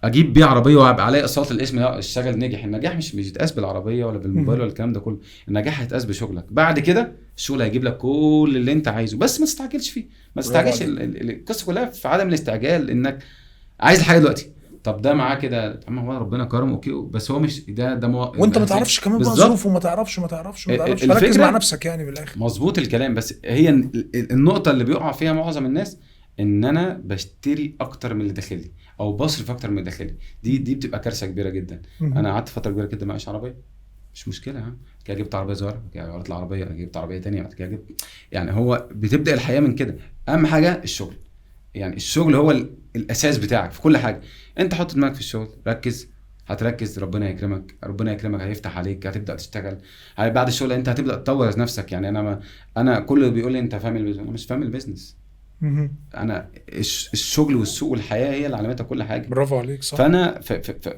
Speaker 2: اجيب بيه عربية وابقى عليا اقساط الاسم. لا، الشغل نجح. النجاح مش يتقاس بالعربية ولا بالموبايل ولا الكلام ده كله، النجاح هيتقاس بشغلك. بعد كده الشغل هيجيب لك كل اللي انت عايزه، بس ما تستعجلش فيه، ما تستعجلش. القصة كلها في عدم الاستعجال، انك عايز الحاجة دلوقتي. طب ده معاه كده، اما هو ربنا كرمه okay، بس هو مش ده
Speaker 1: وانت ما تعرفش كمان بقى ظروفه، وما تعرفش ما تعرفش ما تعرفش. ركز مع نفسك يعني بالاخر.
Speaker 2: مظبوط الكلام. بس هي النقطة اللي بيقع فيها معظم الناس، ان انا بشتري اكتر من اللي داخلي او بصرف اكتر من اللي داخلي. دي بتبقى كارثة كبيرة جدا. انا قعدت فترة كبيرة كده معيش عربية، مش مشكلة يا عم، كده جبت عربية صغيرة، كده غيرت العربية، جبت عربية ثانية، بعد كده جبت. يعني هو بتبدا الحياة من كده. اهم حاجة الشغل، يعني الشغل هو الاساس بتاعك في كل حاجة. انت حط دماغك في الشغل، ركز، هتركز ربنا يكرمك، ربنا يكرمك، هيفتح عليك، هتبدا تشتغل. بعد الشغل انت هتبدا تطور نفسك. يعني انا كله بيقول لي انت فاهم ال business، انا مش فاهم ال business. انا الشغل والسوق والحياة هي اللي علمتها كل حاجة.
Speaker 1: برافو عليك. صح.
Speaker 2: فانا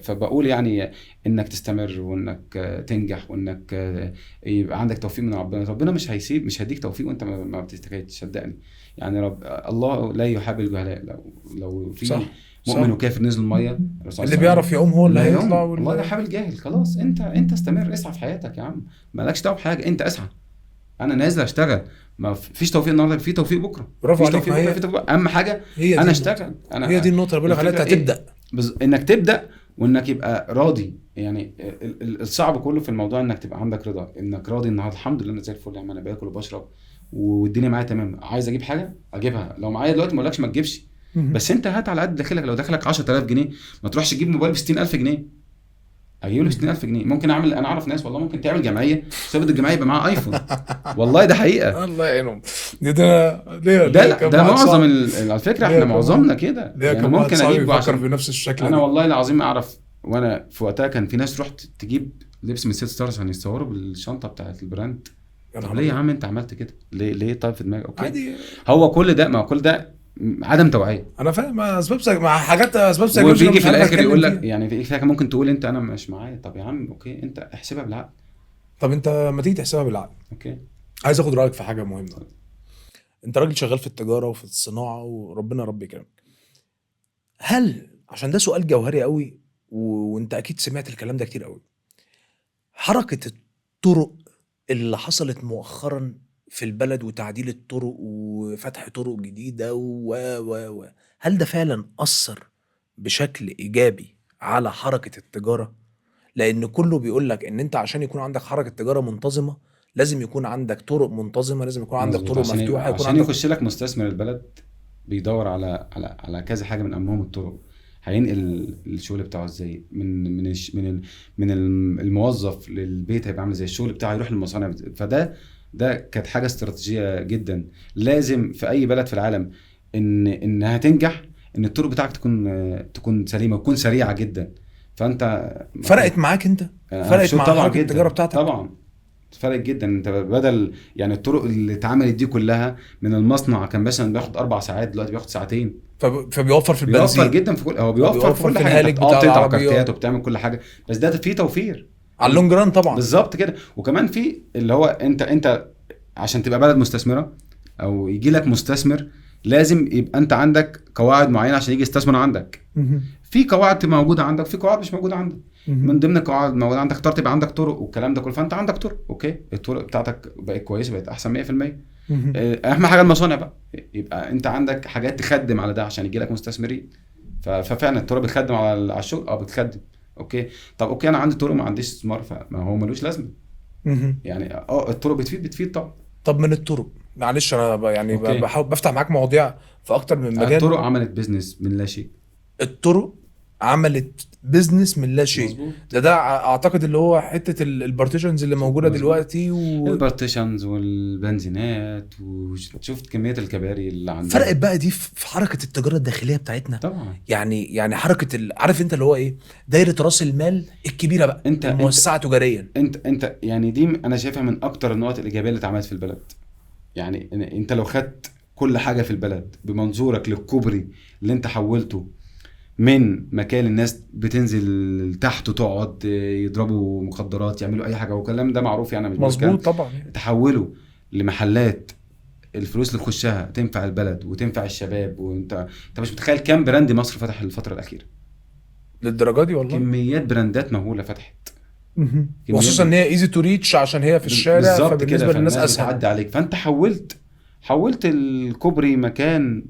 Speaker 2: فبقول يعني انك تستمر، وانك تنجح، وانك يبقى عندك توفيق من ربنا. ربنا مش هيسيب، مش هيديك توفيق وانت ما بتستجيبش، صدقني. يعني رب الله لا يحب الجهلاء. لو في صح. مؤمن وكافر نزل المية،
Speaker 1: اللي بيعرف يعوم هو اللي هيطلع.
Speaker 2: الله لا يحب الجاهل. خلاص انت استمر، اسعى في حياتك يا عم، مالكش دعوه بحاجة، انت اسعى. انا نازل اشتغل، ما فيش توفيق النهارده، في توفيق بكره.
Speaker 1: برافو عليك.
Speaker 2: توفيق. اهم حاجة انا اشتغل. انا
Speaker 1: هي دي النقطة اللي بقول لك عليها، انت هتبدا
Speaker 2: انك تبدا، وانك يبقى راضي. يعني الصعب كله في الموضوع انك تبقى عندك رضا، انك راضي النهارده الحمد لله انا زي الفل يا عم، انا باكل وبشرب والدنيا معايا تمام، عايز اجيب حاجة اجيبها، لو معايا دلوقتي ما اقولكش ما تجيبش، بس انت هات على قد دخلك. لو دخلك 10000 جنيه ما تروحش تجيب موبايل ب 60000 جنيه، اجيب له 60000 جنيه. ممكن اعمل، انا اعرف ناس والله ممكن تعمل جمعية، سبب الجمعية يبقى معاها ايفون. والله ده حقيقة.
Speaker 1: الله يعينهم. ده
Speaker 2: معظم على فكرة احنا معظمنا كده. يعني ممكن اجيب
Speaker 1: افكر في نفس الشكل.
Speaker 2: انا والله العظيم اعرف، وانا في وقتها كان في ناس رحت تجيب لبس من سيتي ستارز عشان يتصوروا بالشنطه بتاعه ال brand. طب ليه يا عم انت عملت كده؟ ليه طيب في دماغك؟ okay
Speaker 1: عادي.
Speaker 2: هو كل ده، ما هو كل ده عدم توعيه.
Speaker 1: انا فاهم اسباب مع حاجات، اسباب
Speaker 2: وبيجي في الاخر يقول لك يعني في حاجة ممكن تقول انت انا مش معايا. طب يا عم okay انت احسبها بالعقل.
Speaker 1: طب انت ما تيجي تحسبها بالعقل.
Speaker 2: okay
Speaker 1: عايز اخد رايك في حاجة مهمة. انت راجل شغال في التجارة وفي الصناعة وربنا رب يكرمك. هل، عشان ده سؤال جوهري قوي وانت اكيد سمعت الكلام ده كتير قوي، حركة الطرق اللي حصلت مؤخرا في البلد وتعديل الطرق وفتح طرق جديدة و و و هل ده فعلا أثر بشكل إيجابي على حركة التجارة؟ لأن كله بيقول لك إن أنت عشان يكون عندك حركة تجارة منتظمة لازم يكون عندك طرق منتظمة، لازم يكون عندك طرق مفتوحة، يكون
Speaker 2: عشان يخش لك مستثمر البلد بيدور على على على كذا حاجة، من أهمهم الطرق. هينقل الشغل بتاعه ازاي من من من من الموظف للبيت، هيبقى عامل ازاي الشغل بتاعه، يروح للمصانع. فده ده كانت حاجة استراتيجية جدا لازم في اي بلد في العالم انها تنجح، ان الطرق بتاعك تكون سليمة وتكون سريعة جدا. فانت
Speaker 1: فرقت معاك انت؟ فرقت مع حركة التجارة بتاعتك؟
Speaker 2: طبعا فرق جدا. انت بدل يعني الطرق اللي اتعملت دي كلها من المصنع كان مثلا بياخد 4 ساعات، دلوقتي بياخد ساعتين.
Speaker 1: فبيوفر في البنزين،
Speaker 2: بيوفر جدا في كل، هو بيوفر في كل حاجة. انت بتقطع كارتيات وبتعمل كل حاجة، بس ده فيه توفير
Speaker 1: على ال long run طبعا.
Speaker 2: بالظبط كده. وكمان في اللي هو انت عشان تبقى بلد مستثمره او يجي لك مستثمر لازم يبقى انت عندك قواعد معينة عشان يجي يستثمر عندك. في قواعد موجودة عندك، في قواعد مش موجودة عندك. من ضمن القواعد الموجودة عندك اخترت يبقى عندك طرق والكلام ده كله، فانت عندك طرق okay، الطرق بتاعتك بقت كويسة، بقت احسن 100%. اهم حاجة المصانع بقى، يبقى انت عندك حاجات تخدم على ده عشان يجي لك مستثمرين. ففعلا الطرق بتخدم على الشغل، بتخدم okay. طب okay انا عندي طرق ما عنديش استثمار، فما هو ملوش لازمه. يعني الطرق بتفيد طبعا.
Speaker 1: طب من الطرق، معلش انا يعني بحاول بفتح معاك مواضيع في اكتر من مجال.
Speaker 2: الطرق عملت business من لا شيء.
Speaker 1: الطرق عملت business من لا شيء. ده اعتقد اللي هو حتة ال partitions اللي موجودة دلوقتي
Speaker 2: ال partitions والبنزينات، وشفت كمية الكباري اللي عندنا.
Speaker 1: فرقت بقى دي في حركة التجارة الداخلية بتاعتنا
Speaker 2: طبعا.
Speaker 1: يعني حركة عارف انت اللي هو ايه، دايرة راس المال الكبيرة بقى انت الموسعه تجاريا.
Speaker 2: انت يعني دي انا شايفها من اكتر النقط الايجابية اللي اتعملت في البلد. يعني انت لو خدت كل حاجة في البلد بمنظورك للكوبري اللي انت حولته من مكان الناس بتنزل تحت وتقعد يضربوا مخدرات يعملوا اي حاجة والكلام ده معروف يعني، مش
Speaker 1: مظبوط طبعا،
Speaker 2: تحوله لمحلات الفلوس اللي تخشها تنفع البلد وتنفع الشباب. وانت مش متخيل كام brand مصر فتح الفترة الاخيرة
Speaker 1: للدرجة دي والله.
Speaker 2: كميات براندات مهولة فتحت،
Speaker 1: وخصوصا ان هي easy to reach عشان هي في الشارع، فبالنسبه للناس اسهل
Speaker 2: تعدي عليك. فانت حولت الكوبري مكان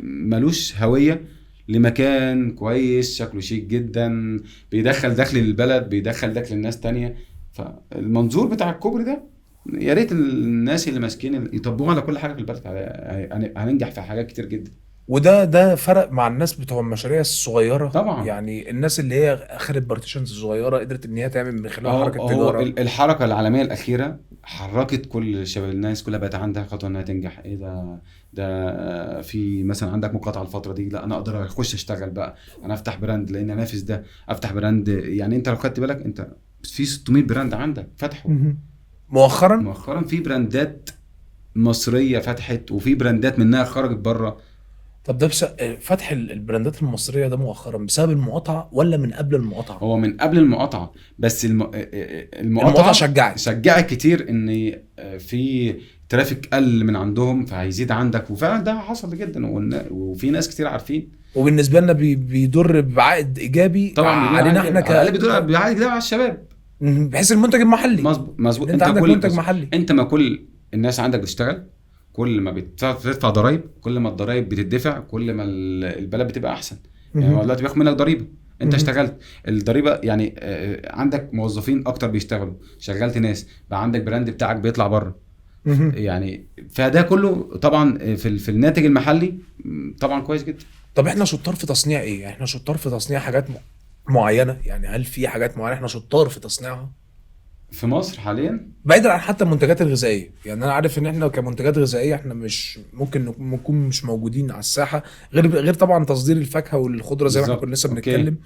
Speaker 2: ملوش هوية لمكان كويس شكله شيك جدا، بيدخل دخل للبلد، بيدخل دخل للناس تانية. فالمنظور بتاع الكوبري ده يا ريت الناس اللي ماسكين يطبقوه على كل حاجة في البلد، هننجح في حاجات كتير جدا.
Speaker 1: وده فرق مع الناس بتوع المشاريع الصغيرة
Speaker 2: طبعا.
Speaker 1: يعني الناس اللي هي اخرت partitions الصغيرة قدرت ان هي تعمل من خلال حركة التجارة.
Speaker 2: الحركة العالمية الاخيرة حركت كل الشباب، الناس كلها بقت عندها خطوة انها تنجح. ايه ده في مثلا عندك مقاطعه الفترة دي، لا انا اقدر اخش اشتغل بقى، انا افتح brand لان انافس ده، افتح brand. يعني انت لو خدت بالك انت في 600 brand عندك فتحوا مؤخرا، في براندات مصرية فتحت، وفي براندات منها خرجت بره.
Speaker 1: طب ده فتح البراندات المصرية ده مؤخرا بسبب المقاطعة ولا من قبل المقاطعة؟
Speaker 2: هو من قبل المقاطعة، بس المقاطعة شجعت كتير ان في traffic قل من عندهم فهيزيد عندك، وفعلا ده حصل جدا، وفي ناس كتير عارفين.
Speaker 1: وبالنسبة لنا بيضر بعائد ايجابي
Speaker 2: طبعا
Speaker 1: علينا احنا،
Speaker 2: بيضر بعائد ايجابي على الشباب،
Speaker 1: بحيث المنتج المحلي.
Speaker 2: مظبوط.
Speaker 1: انت عندك منتج محلي،
Speaker 2: انت ما كل الناس عندك بتشتغل، كل ما بتدفع ضرايب، كل ما الضرايب بتدفع، كل ما البلد بتبقى احسن. يعني دلوقتي بياخد منك ضريبة، انت اشتغلت الضريبة، يعني عندك موظفين اكتر بيشتغلوا، شغلت ناس، بقى عندك brand بتاعك بيطلع بره. يعني فده كله طبعا في الناتج المحلي طبعا كويس جدا.
Speaker 1: طب احنا شطار في تصنيع ايه؟ احنا شطار في تصنيع حاجات معينة؟ يعني هل في حاجات معينة احنا شطار في تصنيعها
Speaker 2: في مصر حاليا؟
Speaker 1: بعيدا عن حتى المنتجات الغذائية، يعني انا عارف ان احنا كمنتجات غذائية احنا مش ممكن نكون مش موجودين على الساحة، غير طبعا تصدير الفاكهة والخضره زي ما احنا كنا لسه بنتكلم.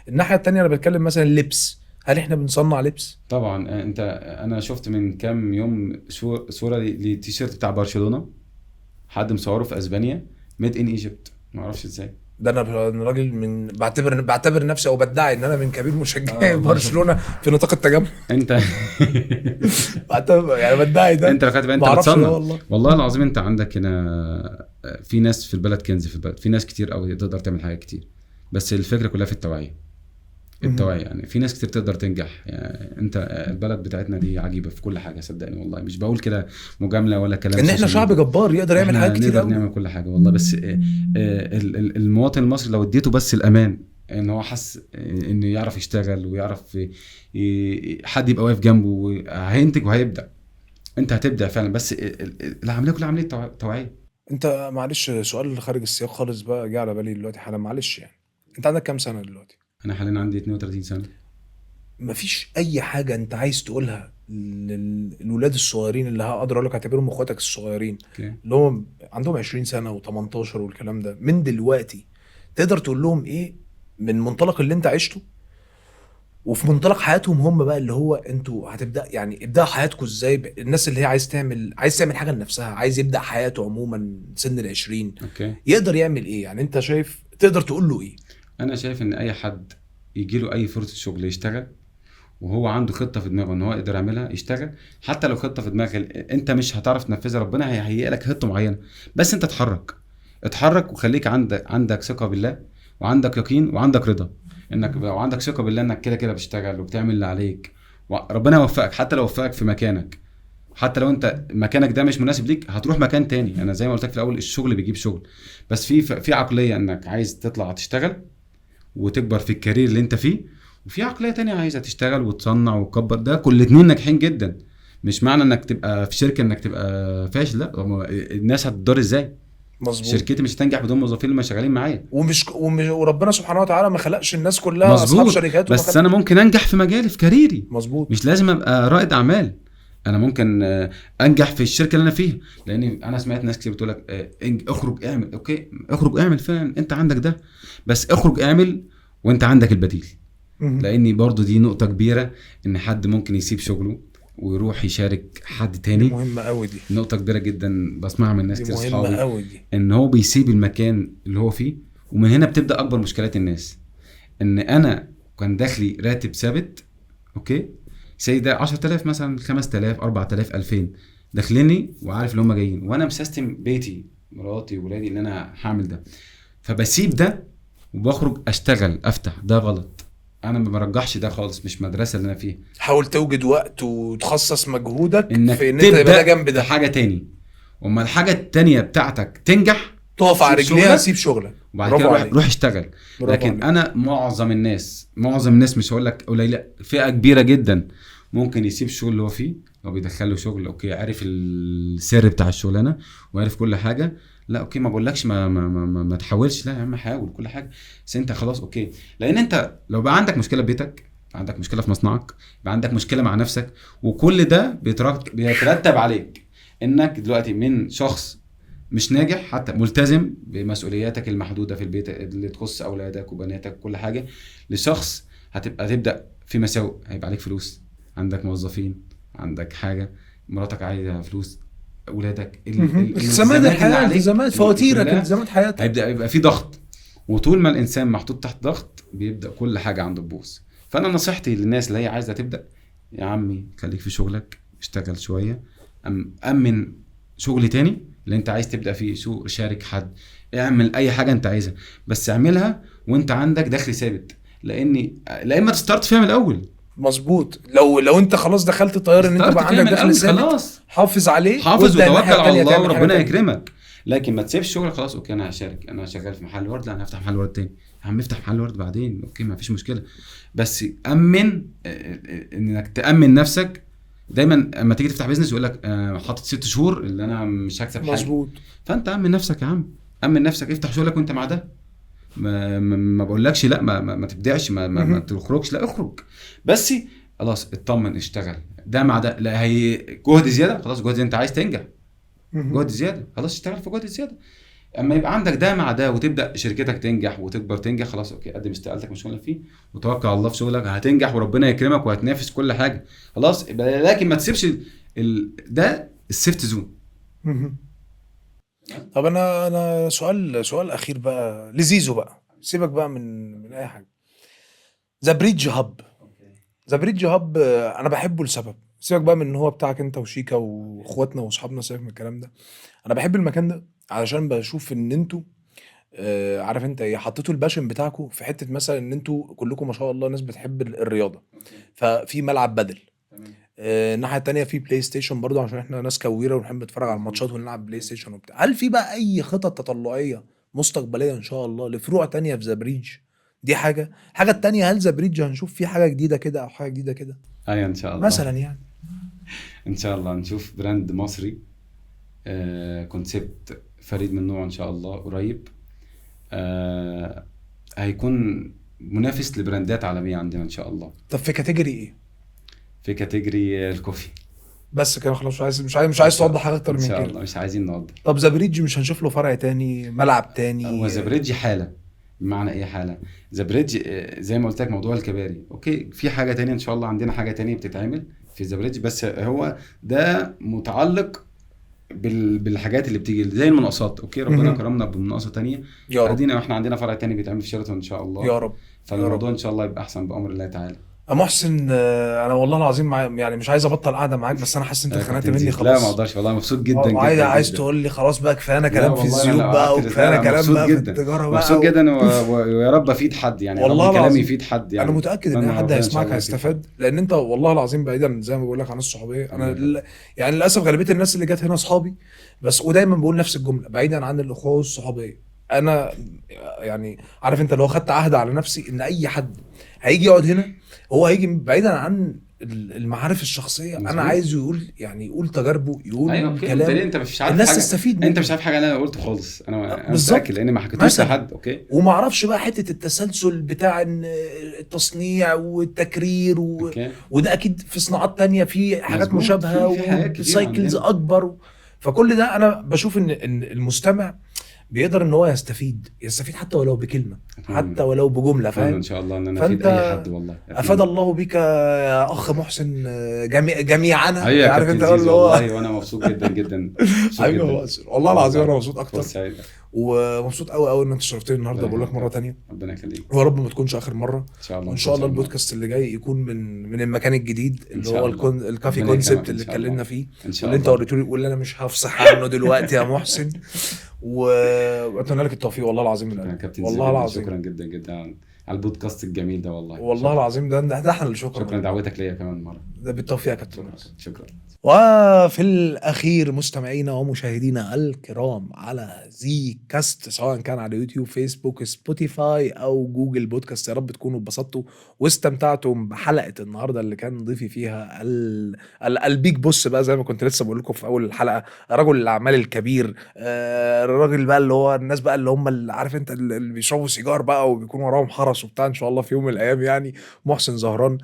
Speaker 1: الناحية الثانية انا بتكلم مثلا اللبس، هل احنا بنصنع لبس؟
Speaker 2: طبعا. انت انا شفت من كام يوم صوره لتيشيرت بتاع برشلونة، حد مصوره في اسبانيا، made in Egypt، ما اعرفش ازاي.
Speaker 1: ده انا راجل من بعتبر نفسي او بدعي ان انا من كبير مشجعي برشلونة في نطاق التجمع.
Speaker 2: انت
Speaker 1: بعتبر يعني بدعي ده.
Speaker 2: انت لو انت بتصنع والله العظيم. انت عندك هنا في ناس في البلد، كنز في البلد، في ناس كتير قوي تقدر تعمل حاجات كتير، بس الفكرة كلها في التوعية. التوعية يعني في ناس كتير تقدر تنجح. يعني انت البلد بتاعتنا دي عجيبة في كل حاجة، صدقني والله، مش بقول كده مجاملة ولا كلام،
Speaker 1: ان احنا شعب جبار يقدر يعمل حاجات كتير،
Speaker 2: نقدر نعمل كل حاجة والله. بس المواطن المصري لو اديته بس الامان ان هو حس انه يعرف يشتغل ويعرف حد يبقى واقف جنبه، هينتج وهيبدع. انت هتبدع فعلا، بس العملية كلها عملية توعيه.
Speaker 1: انت معلش سؤال خارج السياق خالص بقى جه على بالي دلوقتي حالا، معلش يعني انت عندك كام سنة دلوقتي؟
Speaker 2: انا حاليا عندي 32 سنة.
Speaker 1: مفيش اي حاجة انت عايز تقولها للولاد الصغيرين اللي هقدر اقول لك اعتبرهم اخواتك الصغيرين، اللي هم عندهم 20 سنة و18 والكلام ده، من دلوقتي تقدر تقول لهم ايه من منطلق اللي انت عشته وفي منطلق حياتهم هم بقى، اللي هو انتوا هتبدا يعني ابداوا حياتكم ازاي؟ الناس اللي هي عايز تعمل حاجة لنفسها، عايز يبدا حياته عموما سن ال20، يقدر يعمل ايه؟ يعني انت شايف تقدر تقول له ايه؟
Speaker 2: انا شايف ان اي حد يجي له اي فرصة شغل يشتغل وهو عنده خطه في دماغه ان هو يقدر يعملها، يشتغل. حتى لو خطه في دماغك انت مش هتعرف تنفذها، ربنا هيهيئ لك خطه معينة، بس انت اتحرك اتحرك وخليك عندك ثقة بالله، وعندك يقين، وعندك رضا. انك لو عندك ثقة بالله انك كده كده بتشتغل وبتعمل اللي عليك، ربنا يوفقك. حتى لو وفقك في مكانك، حتى لو انت مكانك ده مش مناسب ليك، هتروح مكان تاني. انا زي ما قلت لك في الاول، الشغل بيجيب شغل، بس في عقلية انك عايز تطلع تشتغل وتكبر في الكارير اللي انت فيه، وفي عقلية تانية عايزه تشتغل وتصنع وتكبر. ده كل اتنين ناجحين جدا. مش معنى انك تبقى في شركة انك تبقى فاشل، لا، الناس هتدار ازاي؟
Speaker 1: مظبوط.
Speaker 2: شركتي مش هتنجح بدون موظفين اللي شغالين معايا،
Speaker 1: وربنا سبحانه وتعالى ما خلقش الناس كلها اصحاب شركات.
Speaker 2: بس انا ممكن انجح في مجالي، في career ي.
Speaker 1: مظبوط.
Speaker 2: مش لازم ابقى رائد اعمال، انا ممكن انجح في الشركة اللي انا فيها. لان انا سمعت ناس كتير بتقول لك اخرج اعمل. okay، اخرج اعمل فعلا، انت عندك ده، بس اخرج اعمل وانت عندك البديل. لاني برضو دي نقطة كبيرة، ان حد ممكن يسيب شغله ويروح يشارك حد تاني.
Speaker 1: مهمة قوي دي،
Speaker 2: نقطة كبيرة جدا بسمعها من ناس كتير اصحابي،
Speaker 1: ان
Speaker 2: هو بيسيب المكان اللي هو فيه. ومن هنا بتبدا اكبر مشكلات الناس. ان انا كان دخلي راتب ثابت، okay، سيدة 10,000 مثلا، 5,000، 4,000، 2,000 داخليني، وعارف اللي هم جايين، وانا مسيستم بيتي، مراتي وولادي، ان انا هعمل ده، فبسيب ده وبخرج اشتغل افتح. ده غلط، انا ما برجحش ده خالص، مش مدرسه اللي انا فيها.
Speaker 1: حاول توجد وقت وتخصص مجهودك في ان انت يبقى ده جنب ده
Speaker 2: حاجة تاني. اما الحاجة التانية بتاعتك تنجح،
Speaker 1: تقف على رجليها، سيب شغلك
Speaker 2: وبعد كده روح اشتغل. لكن عليك. انا معظم الناس مش هقول لك قليله، فئة كبيرة جدا ممكن يسيب الشغل اللي هو فيه، لو بيدخله شغل okay، عارف السر بتاع الشغلانة وعارف كل حاجة، لا okay، ما بقولكش ما ما ما, ما, ما تحاولش، لا يا عم حاول كل حاجة، بس انت خلاص okay. لان انت لو بقى عندك مشكلة في بيتك، عندك مشكلة في مصنعك، بقى عندك مشكلة مع نفسك، وكل ده بيترتب عليك انك دلوقتي من شخص مش ناجح، حتى ملتزم بمسؤولياتك المحدودة في البيت اللي تخص اولادك وبناتك وكل حاجة، لشخص هتبقى تبدا في مساوئ، هيبقى عليك فلوس، عندك موظفين، عندك حاجة، مراتك عايزه فلوس، اولادك،
Speaker 1: التزامات الحياة، التزامات فواتيرك، التزامات حياتك،
Speaker 2: هيبدا يبقى في ضغط. وطول ما الانسان محطوط تحت ضغط بيبدا كل حاجة عنده تبوظ. فانا نصيحتي للناس اللي هي عايزه تبدا، يا عمي خليك في شغلك، اشتغل شوية، امن شغل تاني اللي انت عايز تبدا فيه، سوق، شارك حد، اعمل اي حاجة انت عايزها، بس اعملها وانت عندك دخل ثابت. لان لا اما ت start فيها من الاول.
Speaker 1: مظبوط. لو انت خلاص دخلت الطيار ان انت بقى عندك دخل ثابت، خلاص حافظ عليه،
Speaker 2: حافظ وتوكل على الله وربنا يكرمك. لكن ما تسيبش شغلك خلاص okay انا هشارك، انا شغال في محل ورد، لا انا هفتح محل ورد تاني، يا عم افتح محل ورد بعدين okay ما فيش مشكلة، بس امن انك تامن نفسك. دايما اما تيجي تفتح business يقول لك حاطط 6 شهور اللي انا مش هكسب حاجة.
Speaker 1: مظبوط.
Speaker 2: فانت امن نفسك يا عم، امن نفسك، افتح شغلك وانت مع ده. ما بقولكش لا ما تبدعش، ما تخرجش، لا اخرج، بس خلاص اطمن، اشتغل ده مع ده. لا هي جهد زيادة، خلاص جهد، انت عايز تنجح جهد زيادة، خلاص اشتغل في جهد زيادة. اما يبقى عندك ده مع ده وتبدا شركتك تنجح وتكبر تنجح، خلاص okay قدم استقالتك من شغلك فيه وتوكل على الله في شغلك، هتنجح وربنا يكرمك وهتنافس كل حاجة خلاص. لكن ما تسيبش ده ال safety zone.
Speaker 1: طب انا سؤال اخير بقى لزيزو بقى، سيبك بقى من اي حاجة. The Bridge Hub، The Bridge Hub انا بحبه لسبب، سيبك بقى من ان هو بتاعك انت وشيكا واخواتنا واصحابنا، سيبك من الكلام ده. انا بحب المكان ده علشان بشوف ان انتوا عارف انت ايه، حطيتوا ال passion بتاعكم في حتة، مثلا ان انتوا كلكم ما شاء الله ناس بتحب الرياضة، ففي ملعب بدل، الناحية التانية في PlayStation برضو عشان احنا ناس كويره ونحب نتفرج على الماتشات ونلعب PlayStation وبتاع. هل في بقى اي خطط تطلعيه مستقبلية ان شاء الله لفروع تانية في The Bridge؟ دي حاجة. الحاجة التانية، هل The Bridge هنشوف فيه حاجة جديدة كده او حاجة جديدة كده؟
Speaker 2: ايوه ان شاء الله،
Speaker 1: مثلا يعني
Speaker 2: ان شاء الله نشوف brand مصري، concept فريد من نوعه ان شاء الله قريب، هيكون منافس لبراندات عالمية عندنا ان شاء الله.
Speaker 1: طب في category ايه؟
Speaker 2: في category ال coffee.
Speaker 1: بس كده خلاص، مش عايز توضح حاجة اكتر
Speaker 2: ان
Speaker 1: من
Speaker 2: شاء
Speaker 1: كده.
Speaker 2: الله مش عايزين نوضح.
Speaker 1: طب The Bridge مش هنشوف له فرع تاني، ملعب تاني؟
Speaker 2: هو The Bridge حاله، بمعنى ايه حاله؟ The Bridge زي ما قلت لك موضوع الكباري، okay في حاجة تانية ان شاء الله، عندنا حاجة تانية بتتعمل في The Bridge، بس هو ده متعلق بالحاجات اللي بتيجي زي المناقصات. okay ربنا كرمنا بمناقصه تانية،
Speaker 1: يا رب.
Speaker 2: ادينا احنا عندنا فرع تاني بيتعمل في شيراتون ان شاء الله.
Speaker 1: يا رب.
Speaker 2: فالموضوع ان شاء الله يبقى احسن بامر الله تعالى.
Speaker 1: يا محسن، انا والله العظيم يعني مش عايز ابطل قعدة معاك، بس انا حاسس انت اتخنقت
Speaker 2: كابتن
Speaker 1: مني
Speaker 2: زيزو.
Speaker 1: خلاص.
Speaker 2: لا ما اقدرش والله، مبسوط جدا جدا
Speaker 1: عايز عايز
Speaker 2: جدا.
Speaker 1: تقول لي خلاص بقى كفاية
Speaker 2: لا
Speaker 1: كلام في
Speaker 2: والله أنا
Speaker 1: الزيوت
Speaker 2: لو
Speaker 1: بقى
Speaker 2: قعدت
Speaker 1: وكفاية
Speaker 2: لا،
Speaker 1: كلام
Speaker 2: مبسوط
Speaker 1: بقى في
Speaker 2: جدا.
Speaker 1: التجارة بقى
Speaker 2: مبسوط جدا ويا رب افيد حد يعني، يا
Speaker 1: والله
Speaker 2: رب كلامي
Speaker 1: العظيم.
Speaker 2: يفيد حد يعني.
Speaker 1: انا متاكد ان
Speaker 2: أتمنى
Speaker 1: اي حد
Speaker 2: ربنا إن شاء
Speaker 1: هيسمعك
Speaker 2: الله يفيد
Speaker 1: هيستفاد، لان انت والله العظيم بعيدا زي ما بقول لك عن الصحوبيه، انا
Speaker 2: الله
Speaker 1: يعني للاسف غالبية الناس اللي جت هنا اصحابي بس، ودايما بقول نفس الجملة بعيدا عن الاخوة والصحوبيه، انا يعني عارف انت لو خدت عهد على نفسي ان اي حد هيجي يقعد هنا هو هيجي بعيدا عن المعارف الشخصية، انا
Speaker 2: مظبوط.
Speaker 1: عايزه يقول يعني يقول تجاربه، يقول
Speaker 2: ايوه okay،
Speaker 1: كلامه،
Speaker 2: انت ليه انت مش عارف
Speaker 1: الناس
Speaker 2: حاجة،
Speaker 1: تستفيد
Speaker 2: انت
Speaker 1: منه.
Speaker 2: مش عارف حاجة انا قلته خالص، انا
Speaker 1: بالظبط.
Speaker 2: متاكد لاني ما حكيتوش
Speaker 1: مثلا.
Speaker 2: لحد. okay
Speaker 1: وما اعرفش بقى حتة التسلسل بتاع إن التصنيع والتكرير
Speaker 2: okay
Speaker 1: وده اكيد في صناعات تانية في حاجات
Speaker 2: مظبوط.
Speaker 1: مشابهة
Speaker 2: في حاجات كتير
Speaker 1: و cycles
Speaker 2: عندنا.
Speaker 1: اكبر فكل ده انا بشوف ان المستمع بيقدر ان هو يستفيد حتى ولو بكلمه،
Speaker 2: أتمنى.
Speaker 1: حتى ولو بجملة،
Speaker 2: اتمنى
Speaker 1: فاهم؟
Speaker 2: ان شاء الله ان انا افيد
Speaker 1: فأنت
Speaker 2: اي حد والله. أتمنى.
Speaker 1: افاد الله بك يا اخ محسن جميعنا.
Speaker 2: ايوه يا
Speaker 1: عارف
Speaker 2: كابتن
Speaker 1: انت اللي
Speaker 2: زيزو
Speaker 1: هو
Speaker 2: والله، وانا مبسوط جدا جدا، مبسوط
Speaker 1: حبيبي
Speaker 2: جدا.
Speaker 1: يا والله العظيم انا مبسوط اكتر،
Speaker 2: فرصة سعيدة.
Speaker 1: ومبسوط قوي قوي ان انت شرفتني النهارده.
Speaker 2: ربنا
Speaker 1: بقول لك مرة
Speaker 2: يخليك.
Speaker 1: تانية
Speaker 2: ربنا يخليك
Speaker 1: ويا رب ما تكونش اخر مرة،
Speaker 2: ان شاء الله.
Speaker 1: وان شاء الله
Speaker 2: إن
Speaker 1: البودكاست اللي جاي يكون من المكان الجديد
Speaker 2: إن
Speaker 1: اللي
Speaker 2: شاء
Speaker 1: هو
Speaker 2: الله.
Speaker 1: الكافي
Speaker 2: ربنا يكرمك
Speaker 1: concept
Speaker 2: إن
Speaker 1: اللي
Speaker 2: شاء الله.
Speaker 1: اتكلمنا فيه،
Speaker 2: ان شاء
Speaker 1: واللي انت
Speaker 2: الله.
Speaker 1: وريته لي واللي انا مش هفصح عنه دلوقتي يا محسن. واتمنى لك التوفيق والله العظيم من
Speaker 2: شكرا يا
Speaker 1: قلبي.
Speaker 2: كابتن زيزو
Speaker 1: والله
Speaker 2: جداً.
Speaker 1: العظيم
Speaker 2: شكرا جدا جدا على البودكاست الجميل ده والله.
Speaker 1: والله
Speaker 2: شكراً.
Speaker 1: العظيم ده احنا اللي شكرا.
Speaker 2: شكرا دعوتك ليا كمان مرة.
Speaker 1: ده بالتوفيق يا كابتن.
Speaker 2: شكرا شكرا.
Speaker 1: وفي الأخير مستمعينا ومشاهدينا الكرام على زي كاست، سواء كان على يوتيوب، فيسبوك، سبوتيفاي أو جوجل بودكاست، يا رب تكونوا اتبسطتوا واستمتعتم بحلقة النهاردة اللي كان ضيفي فيها ال big boss بقى، زي ما كنت لسه بقول لكم في أول الحلقة، رجل الأعمال الكبير، الراجل بقى اللي هو الناس بقى اللي هم اللي عارف انت اللي بيشربوا سيجار بقى وبيكون وراهم حرس وبتاع، إن شاء الله في يوم من الأيام يعني. محسن زهران،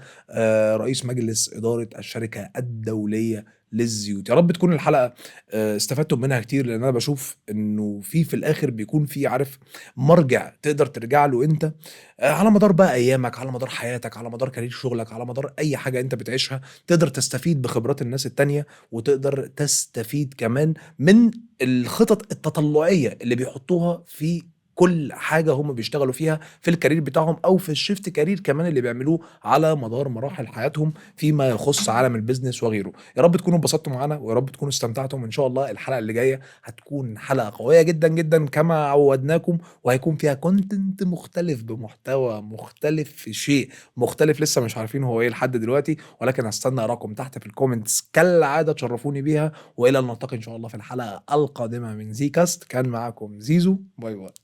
Speaker 1: رئيس مجلس إدارة الشركة الدولية للزيوت. يا رب تكون الحلقة استفدتم منها كتير، لأن أنا بشوف إنه في الآخر بيكون في عارف مرجع تقدر ترجع له أنت، على مدار بقى أيامك، على مدار حياتك، على مدار career شغلك، على مدار أي حاجة أنت بتعيشها، تقدر تستفيد بخبرات الناس التانية، وتقدر تستفيد كمان من الخطط التطلعية اللي بيحطوها في كل حاجة هم بيشتغلوا فيها في ال career بتاعهم، أو في ال shift career كمان اللي بيعملوه على مدار مراحل حياتهم فيما يخص عالم ال business وغيره. يا رب تكونوا اتبسطتوا معانا، ويا رب تكونوا استمتعتم. إن شاء الله الحلقة اللي جاية هتكون حلقة قوية جدا جدا كما عودناكم، وهيكون فيها content مختلف بمحتوى مختلف في شيء مختلف لسه مش عارفين هو ايه لحد دلوقتي، ولكن هستنى اراكم تحت في ال comments كالعادة تشرفوني بيها. والى ان نلتقي ان شاء الله في الحلقة القادمة من زي كاست. كان معاكم زيزو، bye bye.